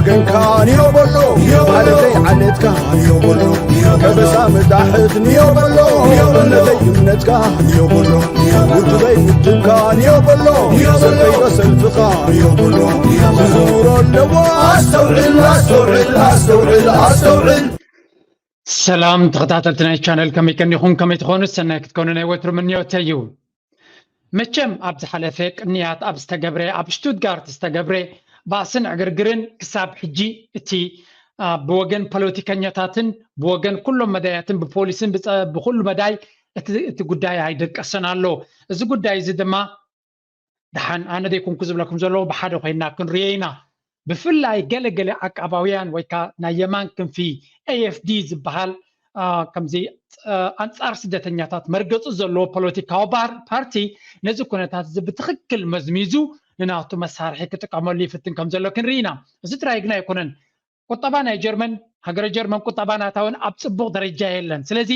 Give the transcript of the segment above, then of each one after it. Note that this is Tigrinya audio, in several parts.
ገንካ ንዮ በሎ፣ ዓለተይ ዓለትካ ንዮ በሎ፣ ከበሳ ምጣሕት ንዮ በሎ፣ እምነተይ እምነትካ ንዮ በሎ፣ ውድበይ ውድብካ ንዮ በሎ፣ ሰልፈይ ሰልፍኻ ንዮ በሎ፣ ክዝውሮ ኣለዎ። ኣስተውዕል ኣስተውዕል ኣስተውዕል ኣስተውዕል። ሰላም ተኸታተልቲ ናይ ቻነል፣ ከመይ ቀኒኹም? ከመይ ትኾኑ? ሰናይ ክትኮኑ ናይ ወትሩ ምንዮተይ እዩ። መቸም ኣብ ዝሓለፈ ቅንያት ኣብ ዝተገብረ፣ ኣብ ሽቱትጋርት ዝተገብረ ባእስን ዕግርግርን ክሳብ ሕጂ እቲ ብወገን ፖለቲከኛታትን ብወገን ኩሎም መዳያትን ብፖሊስን ብኩሉ መዳይ እቲ ጉዳይ ኣይደቀሰን ኣሎ። እዚ ጉዳይ እዚ ድማ ደሓን ኣነ ዘይኮንኩ ዝብለኩም ዘለኹ ብሓደ ኮይና ክንሪኦ ኢና። ብፍላይ ገለገለ ዓቃባውያን ወይ ከዓ ናይ የማን ክንፊ ኤኤፍዲ ዝበሃል ከምዚ ኣንፃር ስደተኛታት መርገፂ ዘለዎ ፖለቲካዊ ፓርቲ ነዚ ኩነታት እዚ ብትኽክል መዝሚዙ ንናቱ መሳርሒ ክጥቀመሉ ይፍትን ከም ዘሎ ክንርኢ ኢና። እዚ ጥራይ ግን ኣይኮነን። ቁጠባ ናይ ጀርመን ሃገረ ጀርመን ቁጠባ ናታ እውን ኣብ ፅቡቕ ደረጃ የለን። ስለዚ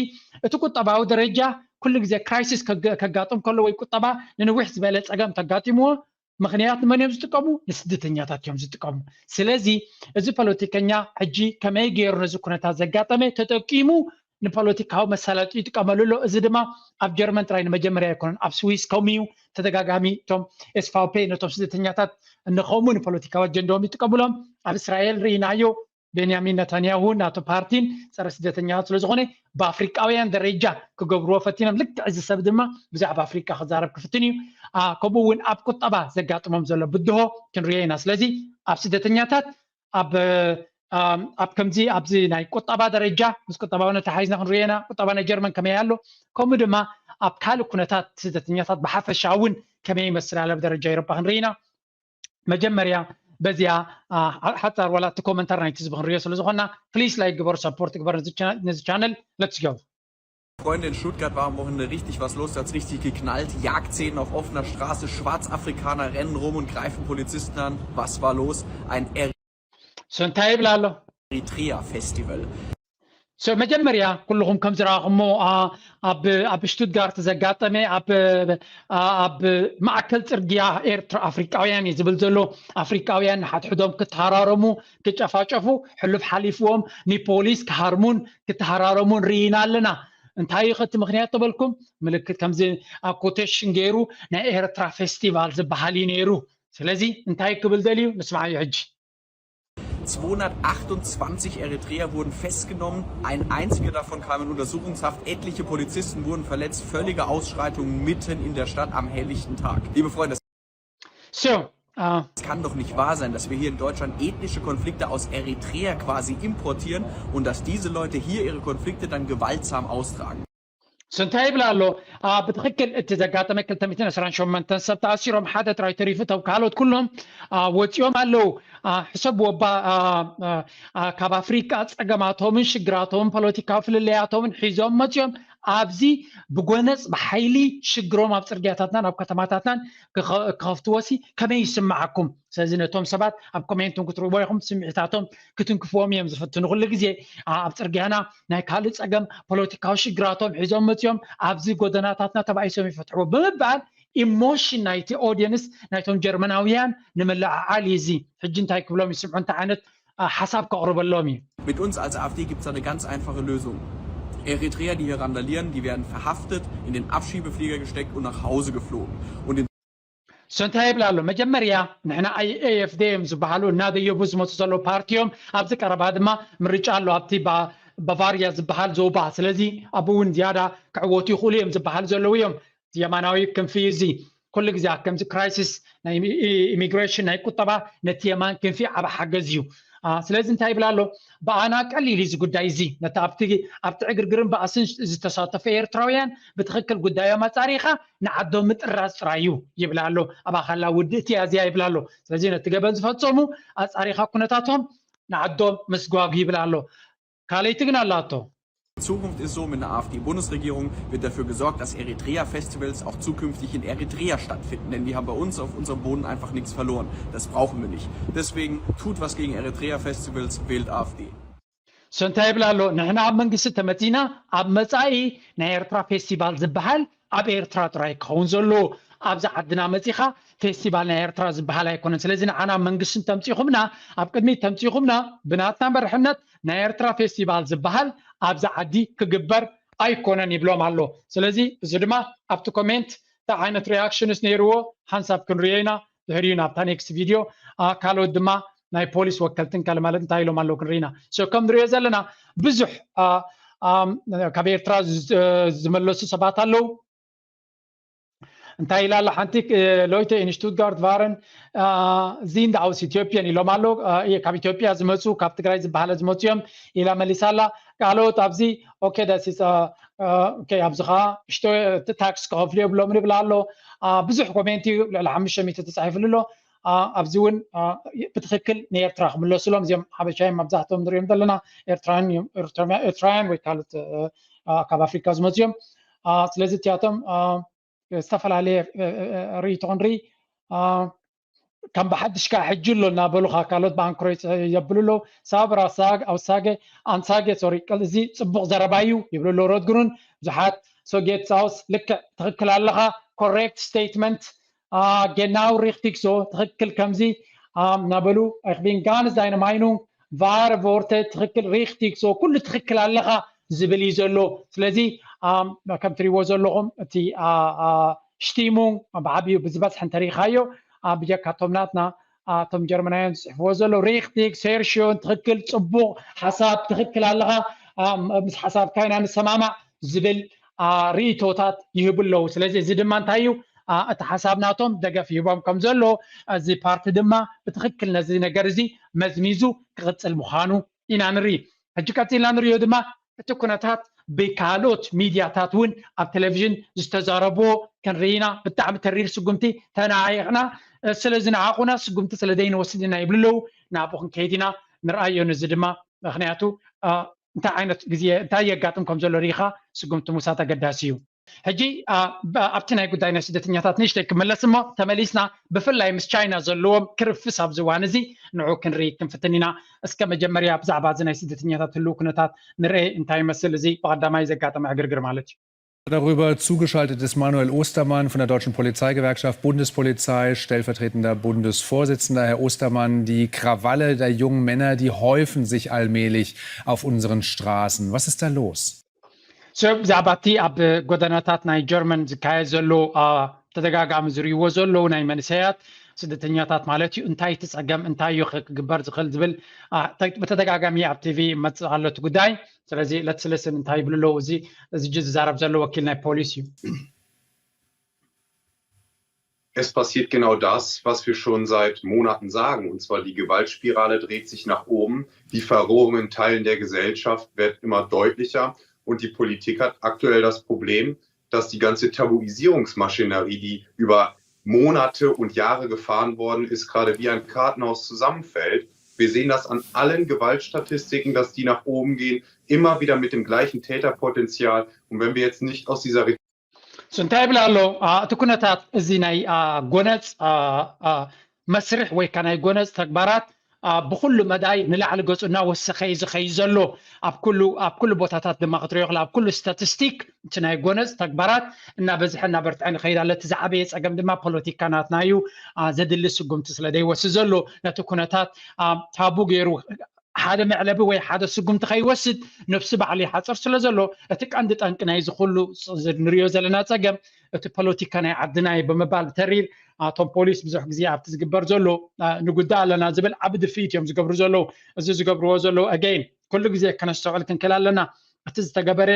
እቲ ቁጠባዊ ደረጃ ኩሉ ግዜ ክራይሲስ ከጋጥም ከሎ ወይ ቁጠባ ንንዊሕ ዝበለ ፀገም ተጋጢምዎ ምኽንያት ንመን እዮም ዝጥቀሙ? ንስደተኛታት እዮም ዝጥቀሙ። ስለዚ እዚ ፖለቲከኛ ሕጂ ከመይ ገይሩ ነዚ ኩነታት ዘጋጠመ ተጠቂሙ ንፖለቲካዊ መሳለጢ ይጥቀመሉ ኣሎ። እዚ ድማ ኣብ ጀርመን ጥራይ ንመጀመርያ ኣይኮነን፣ ኣብ ስዊስ ከምኡ እዩ። ተደጋጋሚ እቶም ኤስፋውፔ ነቶም ስደተኛታት እንኸሙ ንፖለቲካዊ ኣጀንዳኦም ይጥቀሙሎም። ኣብ እስራኤል ርኢናዮ። ቤንያሚን ነታንያሁ ናቱ ፓርቲን ፀረ ስደተኛታት ስለዝኾነ ብኣፍሪቃውያን ደረጃ ክገብርዎ ፈቲኖም። ልክዕ እዚ ሰብ ድማ ብዛዕባ ኣፍሪቃ ክዛረብ ክፍትን እዩ። ከምኡ እውን ኣብ ቁጠባ ዘጋጥሞም ዘሎ ብድሆ ክንሪኦ ኢና። ስለዚ ኣብ ስደተኛታት ኣብ ኣብ ከምዚ ኣብዚ ናይ ቁጠባ ደረጃ ምስ ቁጠባዊ ነተሓሒዝና ክንሪኦ ኢና። ቁጠባ ናይ ጀርመን ከመይ ኣሎ፣ ከምኡ ድማ ኣብ ካልእ ኩነታት ስደተኛታት ብሓፈሻ እውን ከመይ ይመስል ኣሎ ብደረጃ ኤውሮጳ ክንርኢ ኢና። መጀመርያ በዚኣ ሓፃር ዋላ እቲ ኮመንታር ናይቲ ህዝቢ ክንሪኦ ስለ ዝኾንና ፕሊስ ላይክ ግበሩ፣ ሰፖርት ግበር ነዚ ቻነል። Let's go። Freunde, in Stuttgart war am Wochenende richtig was los. Da hat es richtig geknallt. Jagdszenen auf offener Straße. Schwarzafrikaner rennen rum und greifen Polizisten an. Was war los? Ein so እንታይ ይብል ኣሎ? Eritrea-Festival. So መጀመርያ ኩልኹም ከም ዝረኣኹሞ ኣብ ኣብ ሽቱትጋርት ዘጋጠመ ኣብ ኣብ ማእከል ፅርግያ ኤርትራ ኣፍሪቃውያን እዩ ዝብል ዘሎ። ኣፍሪቃውያን ንሓድሕዶም ክተሃራረሙ ክጨፋጨፉ ሕሉፍ ሓሊፍዎም ንፖሊስ ክሃርሙን ክተሃራረሙን ርኢና ኣለና። እንታይ እዩ ከቲ ምኽንያት ተበልኩም ምልክት ከምዚ ኣብ ኮቴሽን ገይሩ ናይ ኤርትራ ፌስቲቫል ዝበሃል እዩ ነይሩ። ስለዚ እንታይ ክብል ደልዩ ንስማዓዮ ሕጂ። Zweihundertachtundzwanzig Eritreer wurden festgenommen. Ein einziger davon kam in Untersuchungshaft. Etliche Polizisten wurden verletzt. Völlige Ausschreitungen mitten in der Stadt am helllichten Tag. Liebe Freunde, so, uh, es kann doch nicht wahr sein, dass wir hier in Deutschland ethnische Konflikte aus Eritrea quasi importieren und dass diese Leute hier ihre Konflikte dann gewaltsam austragen. So እንታይ ይብል ኣሎ? ብትኽክል እቲ ዘጋጠመ ክልተ ሚእትን ዕስራን ሸሞንተን ሰብ ተኣሲሮም፣ ሓደ ጥራይ ተሪፉ፣ እቶም ካልኦት ኩሎም ወፂኦም ኣለዉ። ሕሰብዎ እባ፣ ካብ ኣፍሪቃ ፀገማቶምን ሽግራቶምን ፖለቲካዊ ፍልልያቶምን ሒዞም መፂኦም ኣብዚ ብጎነፅ ብሓይሊ ሽግሮም ኣብ ፅርግያታትናን ኣብ ከተማታትናን ክኸፍትዎሲ ከመይ ይስምዓኩም? ስለዚ ነቶም ሰባት ኣብ ኮሜንትን ክትርዎ ኢኹም፣ ስምዒታቶም ክትንክፍዎም እዮም ዝፍትኑ። ኩሉ ግዜ ኣብ ፅርግያና ናይ ካልእ ፀገም ፖለቲካዊ ሽግራቶም ሒዞም መፅኦም ኣብዚ ጎደናታትና ተባኢሶም ይፈትሕዎ ብምባል ኢሞሽን ናይቲ ኦድየንስ ናይቶም ጀርመናውያን ንምልዕዓል እዩ። እዚ ሕጂ እንታይ ክብሎም ይስምዑ፣ እንታይ ዓይነት ሓሳብ ከቕርበሎም እዩ? Mit uns als AfD gibt es eine ganz einfache Lösung. Eritreer, die hier randalieren, die werden verhaftet, in den Abschiebeflieger gesteckt und nach Hause geflogen. Und in So እንታይ ይብል ኣሎ? መጀመርያ ንሕና ኤኤፍዲ እዮም ዝበሃሉ እናደየቡ ዝመፁ ዘለዉ ፓርቲ እዮም። ኣብዚ ቀረባ ድማ ምርጫ ኣሎ ኣብቲ ባቫርያ ዝበሃል ዞባ። ስለዚ ኣብኡ እውን ዝያዳ ክዕወቱ ይኽእሉ እዮም ዝበሃሉ ዘለዉ እዮም። የማናዊ ክንፊ እዚ ኩሉ ግዜ ከምዚ ክራይሲስ ናይ ኢሚግሬሽን ናይ ቁጠባ ነቲ የማን ክንፊ ዓብ ሓገዝ እዩ። ስለዚ እንታይ ይብል ኣሎ? ብኣና ቀሊል እዚ ጉዳይ እዚ ነቲ ኣብቲ ኣብቲ ዕግርግርን ባእስን ዝተሳተፉ ኤርትራውያን ብትኽክል ጉዳዮም ኣፃሪኻ ንዓዶም ምጥራዝ ጥራይ እዩ ይብል ኣሎ። ኣብ ኣኻላ ውድእቲ እያ እዚኣ ይብል ኣሎ። ስለዚ ነቲ ገበን ዝፈፀሙ ኣፃሪኻ ኩነታቶም ንዓዶም ምስጓጉ ይብል ኣሎ። ካልኣይቲ ግን ኣላቶ። In Zukunft ist so, mit einer AfD-Bundesregierung wird dafür gesorgt, dass Eritrea-Festivals auch zukünftig in Eritrea stattfinden. Denn die haben bei uns auf unserem Boden einfach nichts verloren. Das brauchen wir nicht. Deswegen tut was gegen Eritrea-Festivals, wählt AfD. So እንታይ ይብል ኣሎ? ንሕና ኣብ መንግስቲ ተመጺና ኣብ መጻኢ ናይ ኤርትራ ፌስቲቫል ዝበሃል ኣብ ኤርትራ ጥራይ ክኸውን ዘለዎ። ኣብዚ ዓድና መፂኻ ፌስቲቫል ናይ ኤርትራ ዝበሃል ኣይኮነን። ስለዚ ንዓና መንግስቲ እንተምፂኹምና፣ ኣብ ቅድሚት ተምፂኹምና፣ ብናትና መርሕነት ናይ ኤርትራ ፌስቲቫል ዝበሃል ኣብዚ ዓዲ ክግበር ኣይኮነን ይብሎም ኣሎ። ስለዚ እዚ ድማ ኣብቲ ኮሜንት እንታይ ዓይነት ሪያክሽንስ ነይርዎ ሓንሳብ ክንሪኦ ኢና። ድሕሪኡ ናብታ ኔክስት ቪድዮ ካልኦት ድማ ናይ ፖሊስ ወከልትን ካልእ ማለት እንታይ ኢሎም ኣለዉ ክንርኢ ኢና። So ከም ንሪኦ ዘለና ብዙሕ ካብ ኤርትራ ዝመለሱ ሰባት ኣለዉ። እንታይ ኢላ ኣላ ሓንቲ? Leute in Stuttgart waren sind aus Äthiopien ኢሎም ኣሎ። ካብ ኢትዮጵያ ዝመፁ ካብ ትግራይ ዝበሃለ ዝመፁ እዮም ኢላ መሊሳ ኣላ። ካልኦት ኣብዚ okay das ist okay ኣብዚ ከዓ እሽቶ እቲ ታክስ ክኸፍሉ የብሎም ንብል ኣሎ። ብዙሕ ኮሜንት እዩ ልዕሊ ሓሙሽተ ሚእቲ ተፃሒፍሉ ኣሎ። ኣብዚ እውን ብትክክል ንኤርትራ ክምለሱሎም እዚኦም ሓበሻ እዮም መብዛሕትኦም ንሪኦም ዘለና ኤርትራውያን ወይ ካልኦት ካብ ኣፍሪካ ዝመፅኡ እዮም። ስለዚ እቲኣቶም ዝተፈላለየ ርእይቶ ክንርኢ ከም ብሓድሽ ከዓ ሕጂ ኣሎ እናበሉካ ካልኦት ብኣንክሮ የብሉ ኣለዉ። ሳብራ ሳግ ኣውሳገ ኣንሳገ ሶሪ እዚ ፅቡቅ ዘረባ እዩ ይብሉ ኣለዉ። ሮድግሩን ብዙሓት ሶጌት ሳውስ ልክዕ ትክክል ኣለካ። ኮሬክት ስቴትመንት። Genau richtig so ትክክል ከምዚ እናበሉ ich bin ganz deiner Meinung wahre Worte ትክክል richtig so ኩሉ ትክክል ኣለካ ዝብል እዩ ዘሎ። ስለዚ ከም ትሪእዎ ዘለኹም እቲ ሽቲሙንግ ብዓብዩ ብዝበዝሐ እንተሪኢኻዮ ብጀካ እቶም ናትና እቶም ጀርመናውያን ዝፅሕፍዎ ዘለዉ richtig sehr schön ትክክል ፅቡቅ ሓሳብ ትክክል ኣለካ ምስ ሓሳብካ ኢና ንሰማማዕ ዝብል ርእይቶታት ይህቡ ኣለዉ። ስለዚ እዚ ድማ እንታይ እዩ እቲ ሓሳብ ናቶም ደገፍ ይህቦም ከም ዘሎ እዚ ፓርቲ ድማ ብትክክል ነዚ ነገር እዚ መዝሚዙ ክቅፅል ምዃኑ ኢና ንርኢ። ሕጂ ቀፂልና ንሪኦ ድማ እቲ ኩነታት ብካልኦት ሚድያታት እውን ኣብ ቴሌቪዥን ዝተዛረብዎ ክንርኢ ኢና። ብጣዕሚ ተሪር ስጉምቲ ተነዓኢቕና ስለዝነዓቑና ስጉምቲ ስለ ዘይንወስድ ኢና ይብሉ ኣለዉ። ናብኡ ክንከይድ ኢና ንርኣዮ። ነዚ ድማ ምክንያቱ እንታይ ዓይነት ግዜ እንታይ የጋጥም ከም ዘሎ ርኢኻ ስጉምቲ ምውሳድ ኣገዳሲ እዩ። ሕጂ ኣብቲ ናይ ጉዳይ ናይ ስደተኛታት ንእሽተይ ክመለስ እሞ ተመሊስና ብፍላይ ምስ ቻይና ዘለዎም ክርፍስ ኣብዚ እዋን እዚ ንዑ ክንርኢ ክንፍትን ኢና። እስከ መጀመርያ ብዛዕባ እዚ ናይ ስደተኛታት ህልው ኩነታት ንርኤ እንታይ ይመስል እዚ ብቐዳማይ ዘጋጠመ ዕግርግር ማለት እዩ። Darüber zugeschaltet ist Manuel Ostermann von der Deutschen Polizeigewerkschaft, Bundespolizei, stellvertretender Bundesvorsitzender. Herr Ostermann, die Krawalle der jungen Männer, die häufen sich allmählich auf unseren Straßen. Was ist da los? So ብዛዕባ እቲ ኣብ ጎደናታት ናይ ጀርመን ዝካየድ ዘሎ ተደጋጋሚ ዝርእይዎ ዘለዉ ናይ መንእሰያት ስደተኛታት ማለት እዩ እንታይ እቲ ፀገም እንታይ እዩ ክግበር ዝኽእል ዝብል ብተደጋጋሚ ኣብ ቲቪ ይመፅእ ኣሎ እቲ ጉዳይ። ስለዚ ለትስልስን እንታይ ይብሉ ኣለዉ እዚ እዚ ዝዛረብ ዘሎ ወኪል ናይ ፖሊስ እዩ። Es passiert genau das, was wir schon seit Monaten sagen, und zwar die Gewaltspirale dreht sich nach oben, die Verrohung in Teilen der Gesellschaft wird immer deutlicher und die Politik hat aktuell das Problem, dass die ganze Tabuisierungsmaschinerie, die über Monate und Jahre gefahren worden ist, gerade wie ein Kartenhaus zusammenfällt. Wir sehen das an allen Gewaltstatistiken, dass die nach oben gehen, immer wieder mit dem gleichen Täterpotenzial. Und wenn wir jetzt nicht aus dieser እንታይ ይብል ኣሎ እቲ ኩነታት እዚ ናይ ጎነፅ መስርሕ ወይ ከዓ ናይ ጎነፅ ተግባራት ብኩሉ መዳይ ንላዕሊ ገፁ እናወሰኸ እዩ ዝኸይ ዘሎ። ኣብ ኩሉ ኣብ ኩሉ ቦታታት ድማ ክትሪኦ ክላ ኣብ ኩሉ ስታቲስቲክ እቲ ናይ ጎነፅ ተግባራት እናበዝሐ እናበርትዐ ንኸይድ ኣሎ። እቲ ዝዓበየ ፀገም ድማ ፖለቲካ ናትና እዩ። ዘድሊ ስጉምቲ ስለ ዘይወስድ ዘሎ ነቲ ኩነታት ታቡ ገይሩ ሓደ መዕለቢ ወይ ሓደ ስጉምቲ ከይወስድ ነብሲ ባዕሉ ይሓፀር ስለ ዘሎ እቲ ቀንዲ ጠንቂ ናይዚ ኩሉ ንሪኦ ዘለና ፀገም እቲ ፖለቲካ ናይ ዓድና እዩ ብምባል ብተሪር እቶም ፖሊስ ብዙሕ ግዜ ኣብቲ ዝግበር ዘሎ ንጉዳእ ኣለና ዝብል ዓቢ ድፍኢት እዮም ዝገብሩ ዘለዉ። እዚ ዝገብርዎ ዘለዉ again ኩሉ ግዜ ከነስተውዕል ክንክእል ኣለና። እቲ ዝተገበረ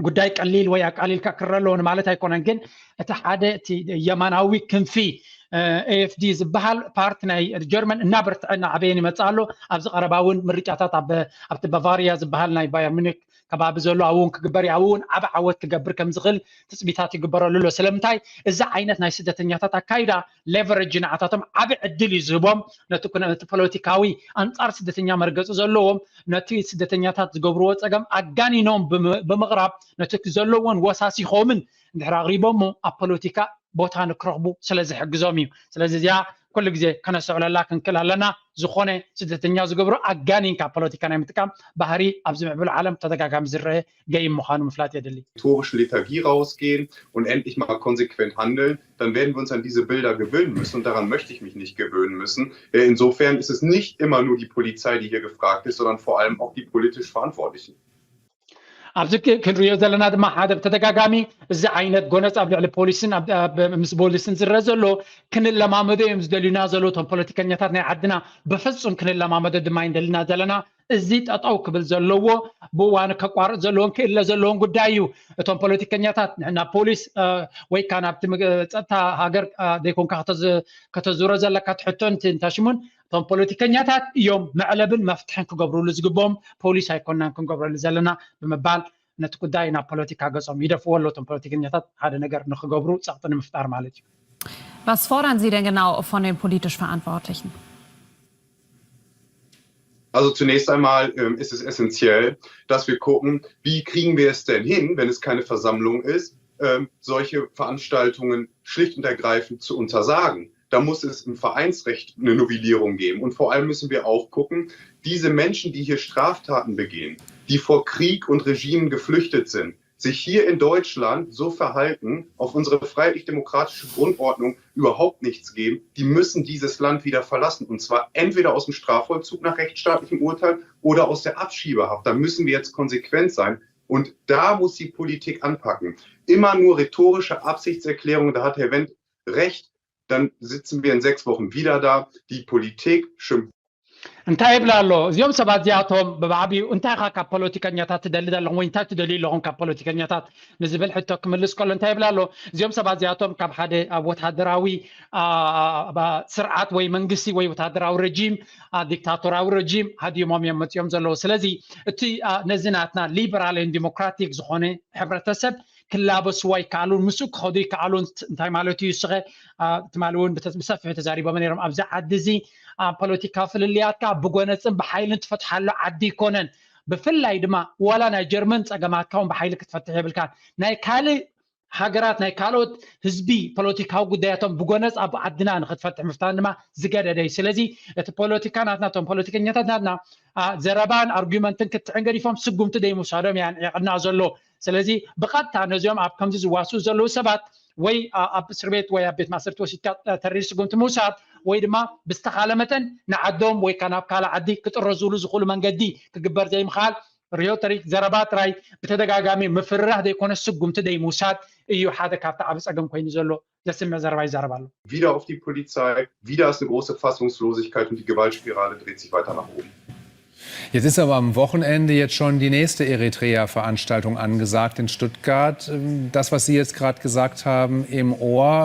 ጉዳይ ቀሊል ወይ ኣቃሊልካ ክረ ኣለዎ ንማለት ኣይኮነን፣ ግን እቲ ሓደ እቲ የማናዊ ክንፊ ኤኤፍዲ ዝበሃል ፓርቲ ናይ ጀርመን እናበርትዐ እናዓበየን ይመፅእ ኣሎ። ኣብዚ ቀረባ እውን ምርጫታት ኣብቲ ባቫርያ ዝበሃል ናይ ባየር ሙኒክ ከባቢ ዘሎ ኣብኡ እውን ክግበር እዩ። ኣብኡ እውን ዓቢ ዓወት ክገብር ከም ዝኽእል ትፅቢታት ይግበረሉ ኣሎ። ስለምንታይ እዚ ዓይነት ናይ ስደተኛታት ኣካይዳ ሌቨረጅ ንዓታቶም ዓቢ ዕድል እዩ ዝህቦም። ነቲ ፖለቲካዊ ኣንጻር ስደተኛ መርገፂ ዘለዎም ነቲ ስደተኛታት ዝገብርዎ ፀገም ኣጋኒኖም ብምቕራብ ነቲ ዘለዎን ወሳሲኾምን እንድሕር ኣቕሪቦሞ ኣብ ፖለቲካ ቦታ ንክረኽቡ ስለ ዝሕግዞም እዩ። ስለዚ እዚኣ ኩሉ ግዜ ከነስተውዕለላ ክንክእል ኣለና። ዝኾነ ስደተኛ ዝገብሮ ኣጋኒንካ ፖለቲካ ናይ ምጥቃም ባህሪ ኣብዚ ምዕቡል ዓለም ተደጋጋሚ ዝረአ ገይም ምዃኑ ምፍላጥ የድሊ። Rhetorischen Lethargie rausgehen und endlich mal konsequent handeln, dann werden wir uns an diese Bilder gewöhnen müssen und daran möchte ich mich nicht gewöhnen müssen. Äh, Insofern ist es nicht immer nur die Polizei, die hier gefragt ist, sondern vor allem auch die politisch Verantwortlichen. ኣብዚ ክንሪኦ ዘለና ድማ ሓደ ብተደጋጋሚ እዚ ዓይነት ጎነፅ ኣብ ልዕሊ ፖሊስን ምስ ፖሊስን ዝረአ ዘሎ ክንለማመዶ እዮም ዝደልዩና ዘለዉ እቶም ፖለቲከኛታት ናይ ዓድና። በፍፁም ክንለማመዶ ድማ ይንደልና ዘለና። እዚ ጠጠው ክብል ዘለዎ ብእዋኑ ከቋርፅ ዘለዎን ክእለ ዘለዎን ጉዳይ እዩ። እቶም ፖለቲከኛታት ንሕና ፖሊስ ወይ ከዓ ናብቲ ጸጥታ ሃገር ዘይኮንካ ከተዙረ ዘለካ ትሕቶ እንታሽሙን እቶም ፖለቲከኛታት እዮም መዕለብን መፍትሕን ክገብሩሉ ዝግብኦም፣ ፖሊስ ኣይኮናን ክንገብረሉ ዘለና ብምባል ነቲ ጉዳይ ናብ ፖለቲካ ገጾም ይደፍዎ ኣለዉ። እቶም ፖለቲከኛታት ሓደ ነገር ንክገብሩ ጸቕጢ ንምፍጣር ማለት እዩ። Was fordern Sie denn genau von den politisch Verantwortlichen? Also zunächst einmal ähm, ist es essentiell, dass wir gucken, wie kriegen wir es denn hin, wenn es keine Versammlung ist, ähm, solche Veranstaltungen schlicht und ergreifend zu untersagen. Da muss es im Vereinsrecht eine Novellierung geben. Und vor allem müssen wir auch gucken, diese Menschen, die hier Straftaten begehen, die vor Krieg und Regimen geflüchtet sind, sich hier in Deutschland so verhalten, auf unsere freiheitlich-demokratische Grundordnung überhaupt nichts geben, die müssen dieses Land wieder verlassen. Und zwar entweder aus dem Strafvollzug nach rechtsstaatlichem Urteil oder aus der Abschiebehaft. Da müssen wir jetzt konsequent sein. Und da muss die Politik anpacken. Immer nur rhetorische Absichtserklärungen, da hat Herr Wendt recht, dann sitzen wir in sechs Wochen wieder da. Die Politik schimpft. እንታይ ይብላ ኣሎ? እዚኦም ሰባት እዚኣቶም ብባዕቢኡ እንታይ ኢኻ ካብ ፖለቲከኛታት ትደሊ ዘለኹም ወይ እንታይ ትደልዩ ኣለኹም ካብ ፖለቲከኛታት ንዝብል ሕቶ ክምልስ ከሎ እንታይ ይብላ ኣሎ? እዚኦም ሰባት እዚኣቶም ካብ ሓደ ኣብ ወታደራዊ ስርዓት ወይ መንግስቲ ወይ ወታደራዊ ረጂም ዲክታቶራዊ ረጂም ሃዲሞም እዮም መፅኦም ዘለዉ። ስለዚ እቲ ነዚ ናትና ሊበራልን ዲሞክራቲክ ዝኾነ ሕብረተሰብ ክላበስዎ ኣይከኣሉን፣ ምስኡ ክኸዱ ኣይከኣሉን። እንታይ ማለት እዩ? እስኸ ትማሊ እውን ብሰፊሑ ተዛሪቦም ነይሮም። ኣብዚ ዓዲ እዚ ፖለቲካ ፍልልያትካ ብጎነፅን ብሓይልን ትፈትሓሉ ዓዲ ኣይኮነን። ብፍላይ ድማ ዋላ ናይ ጀርመን ፀገማትካ እውን ብሓይሊ ክትፈትሕ የብልካን። ናይ ካልእ ሃገራት ናይ ካልኦት ህዝቢ ፖለቲካዊ ጉዳያቶም ብጎነፅ ኣብ ዓድና ንክትፈትሕ ምፍታን ድማ ዝገደደ እዩ። ስለዚ እቲ ፖለቲካ ናትና እቶም ፖለቲከኛታት ናትና ዘረባን ኣርጊመንትን ክትዕን ገዲፎም ስጉምቲ ደይምውሳዶም እያ ንዕቕና ዘሎ። ስለዚ ብቐጥታ ነዚኦም ኣብ ከምዚ ዝዋስኡ ዘለዉ ሰባት ወይ ኣብ እስር ቤት ወይ ኣብ ቤት ማእሰርቲ ወሲድካ ተሪር ስጉምቲ ምውሳድ ወይ ድማ ብዝተኻለ መጠን ንዓዶም ወይ ካብ ናብ ካልእ ዓዲ ክጥረዙሉ ዝኽእሉ መንገዲ ክግበር ዘይምኽኣል ሪዮተሪክ ዘረባ ጥራይ ብተደጋጋሚ ምፍርራህ ዘይኮነ ስጉምቲ ደይምውሳድ እዩ ሓደ ካብቲ ዓብ ፀገም ኮይኑ ዘሎ ዘስምዕ ዘረባ ይዛረብ ኣሎ። Wieder auf die Polizei, wieder ist eine große Fassungslosigkeit und die Gewaltspirale dreht sich weiter nach oben. Jetzt ist aber am Wochenende jetzt schon die nächste Eritrea-Veranstaltung angesagt in Stuttgart. Das, was Sie jetzt gerade gesagt haben, im Ohr,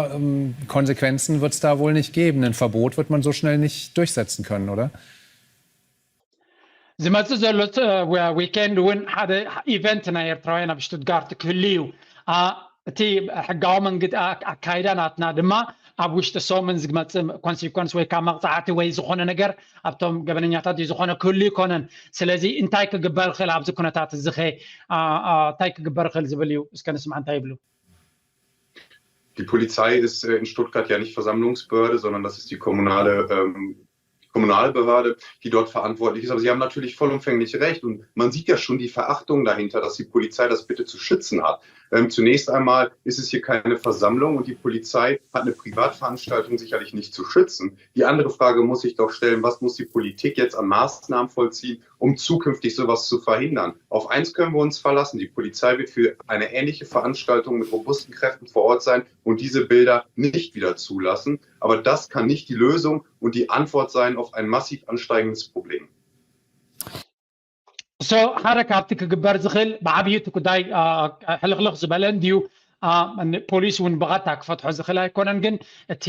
Konsequenzen wird es da wohl nicht geben. Ein Verbot wird man so schnell nicht durchsetzen können, oder? ዝመፅእ ዘሎ ዊኬንድ እውን ሓደ ኢቨንት ናይ ኤርትራውያን ኣብ ሽቱትጋርት ክህሉ እዩ። እቲ ሕጋዊ መንግድ ኣካይዳ ናትና ድማ ኣብ ውሽጢ ሰሙን ዝመፅእ ኮንሲኮንስ ወይ ከዓ መቕፃዕቲ ወይ ዝኾነ ነገር ኣብቶም ገበነኛታት ዝኾነ ክህሉ ይኮነን። ስለዚ እንታይ ክግበር ይኽእል ኣብዚ ኩነታት እዚ ኸ እንታይ ክግበር ይኽእል ዝብል እዩ። እስከ ንስማዕ እንታይ ይብሉ። Die Polizei ist in Stuttgart ja nicht Versammlungsbehörde, sondern das ist die kommunale Kommunalbehörde, die dort verantwortlich ist. Aber Sie haben natürlich vollumfänglich recht. Und man sieht ja schon die Verachtung dahinter, dass die Polizei das bitte zu schützen hat. Ähm, zunächst einmal ist es hier keine Versammlung und die Polizei hat eine Privatveranstaltung sicherlich nicht zu schützen. Die andere Frage muss sich doch stellen, was muss die Politik jetzt an Maßnahmen vollziehen, um zukünftig sowas zu verhindern? Auf eins können wir uns verlassen. Die Polizei wird für eine ähnliche Veranstaltung mit robusten Kräften vor Ort sein und diese Bilder nicht wieder zulassen. Aber das kann nicht die Lösung und die Antwort sein auf ein massiv ansteigendes Problem. So ሓደ ካብቲ ክግበር ዝኽእል ብዓብዩ እቲ ጉዳይ ሕልኽልኽ ዝበለ እንድዩ። ፖሊስ እውን ብቐጥታ ክፈትሖ ዝኽእል ኣይኮነን። ግን እቲ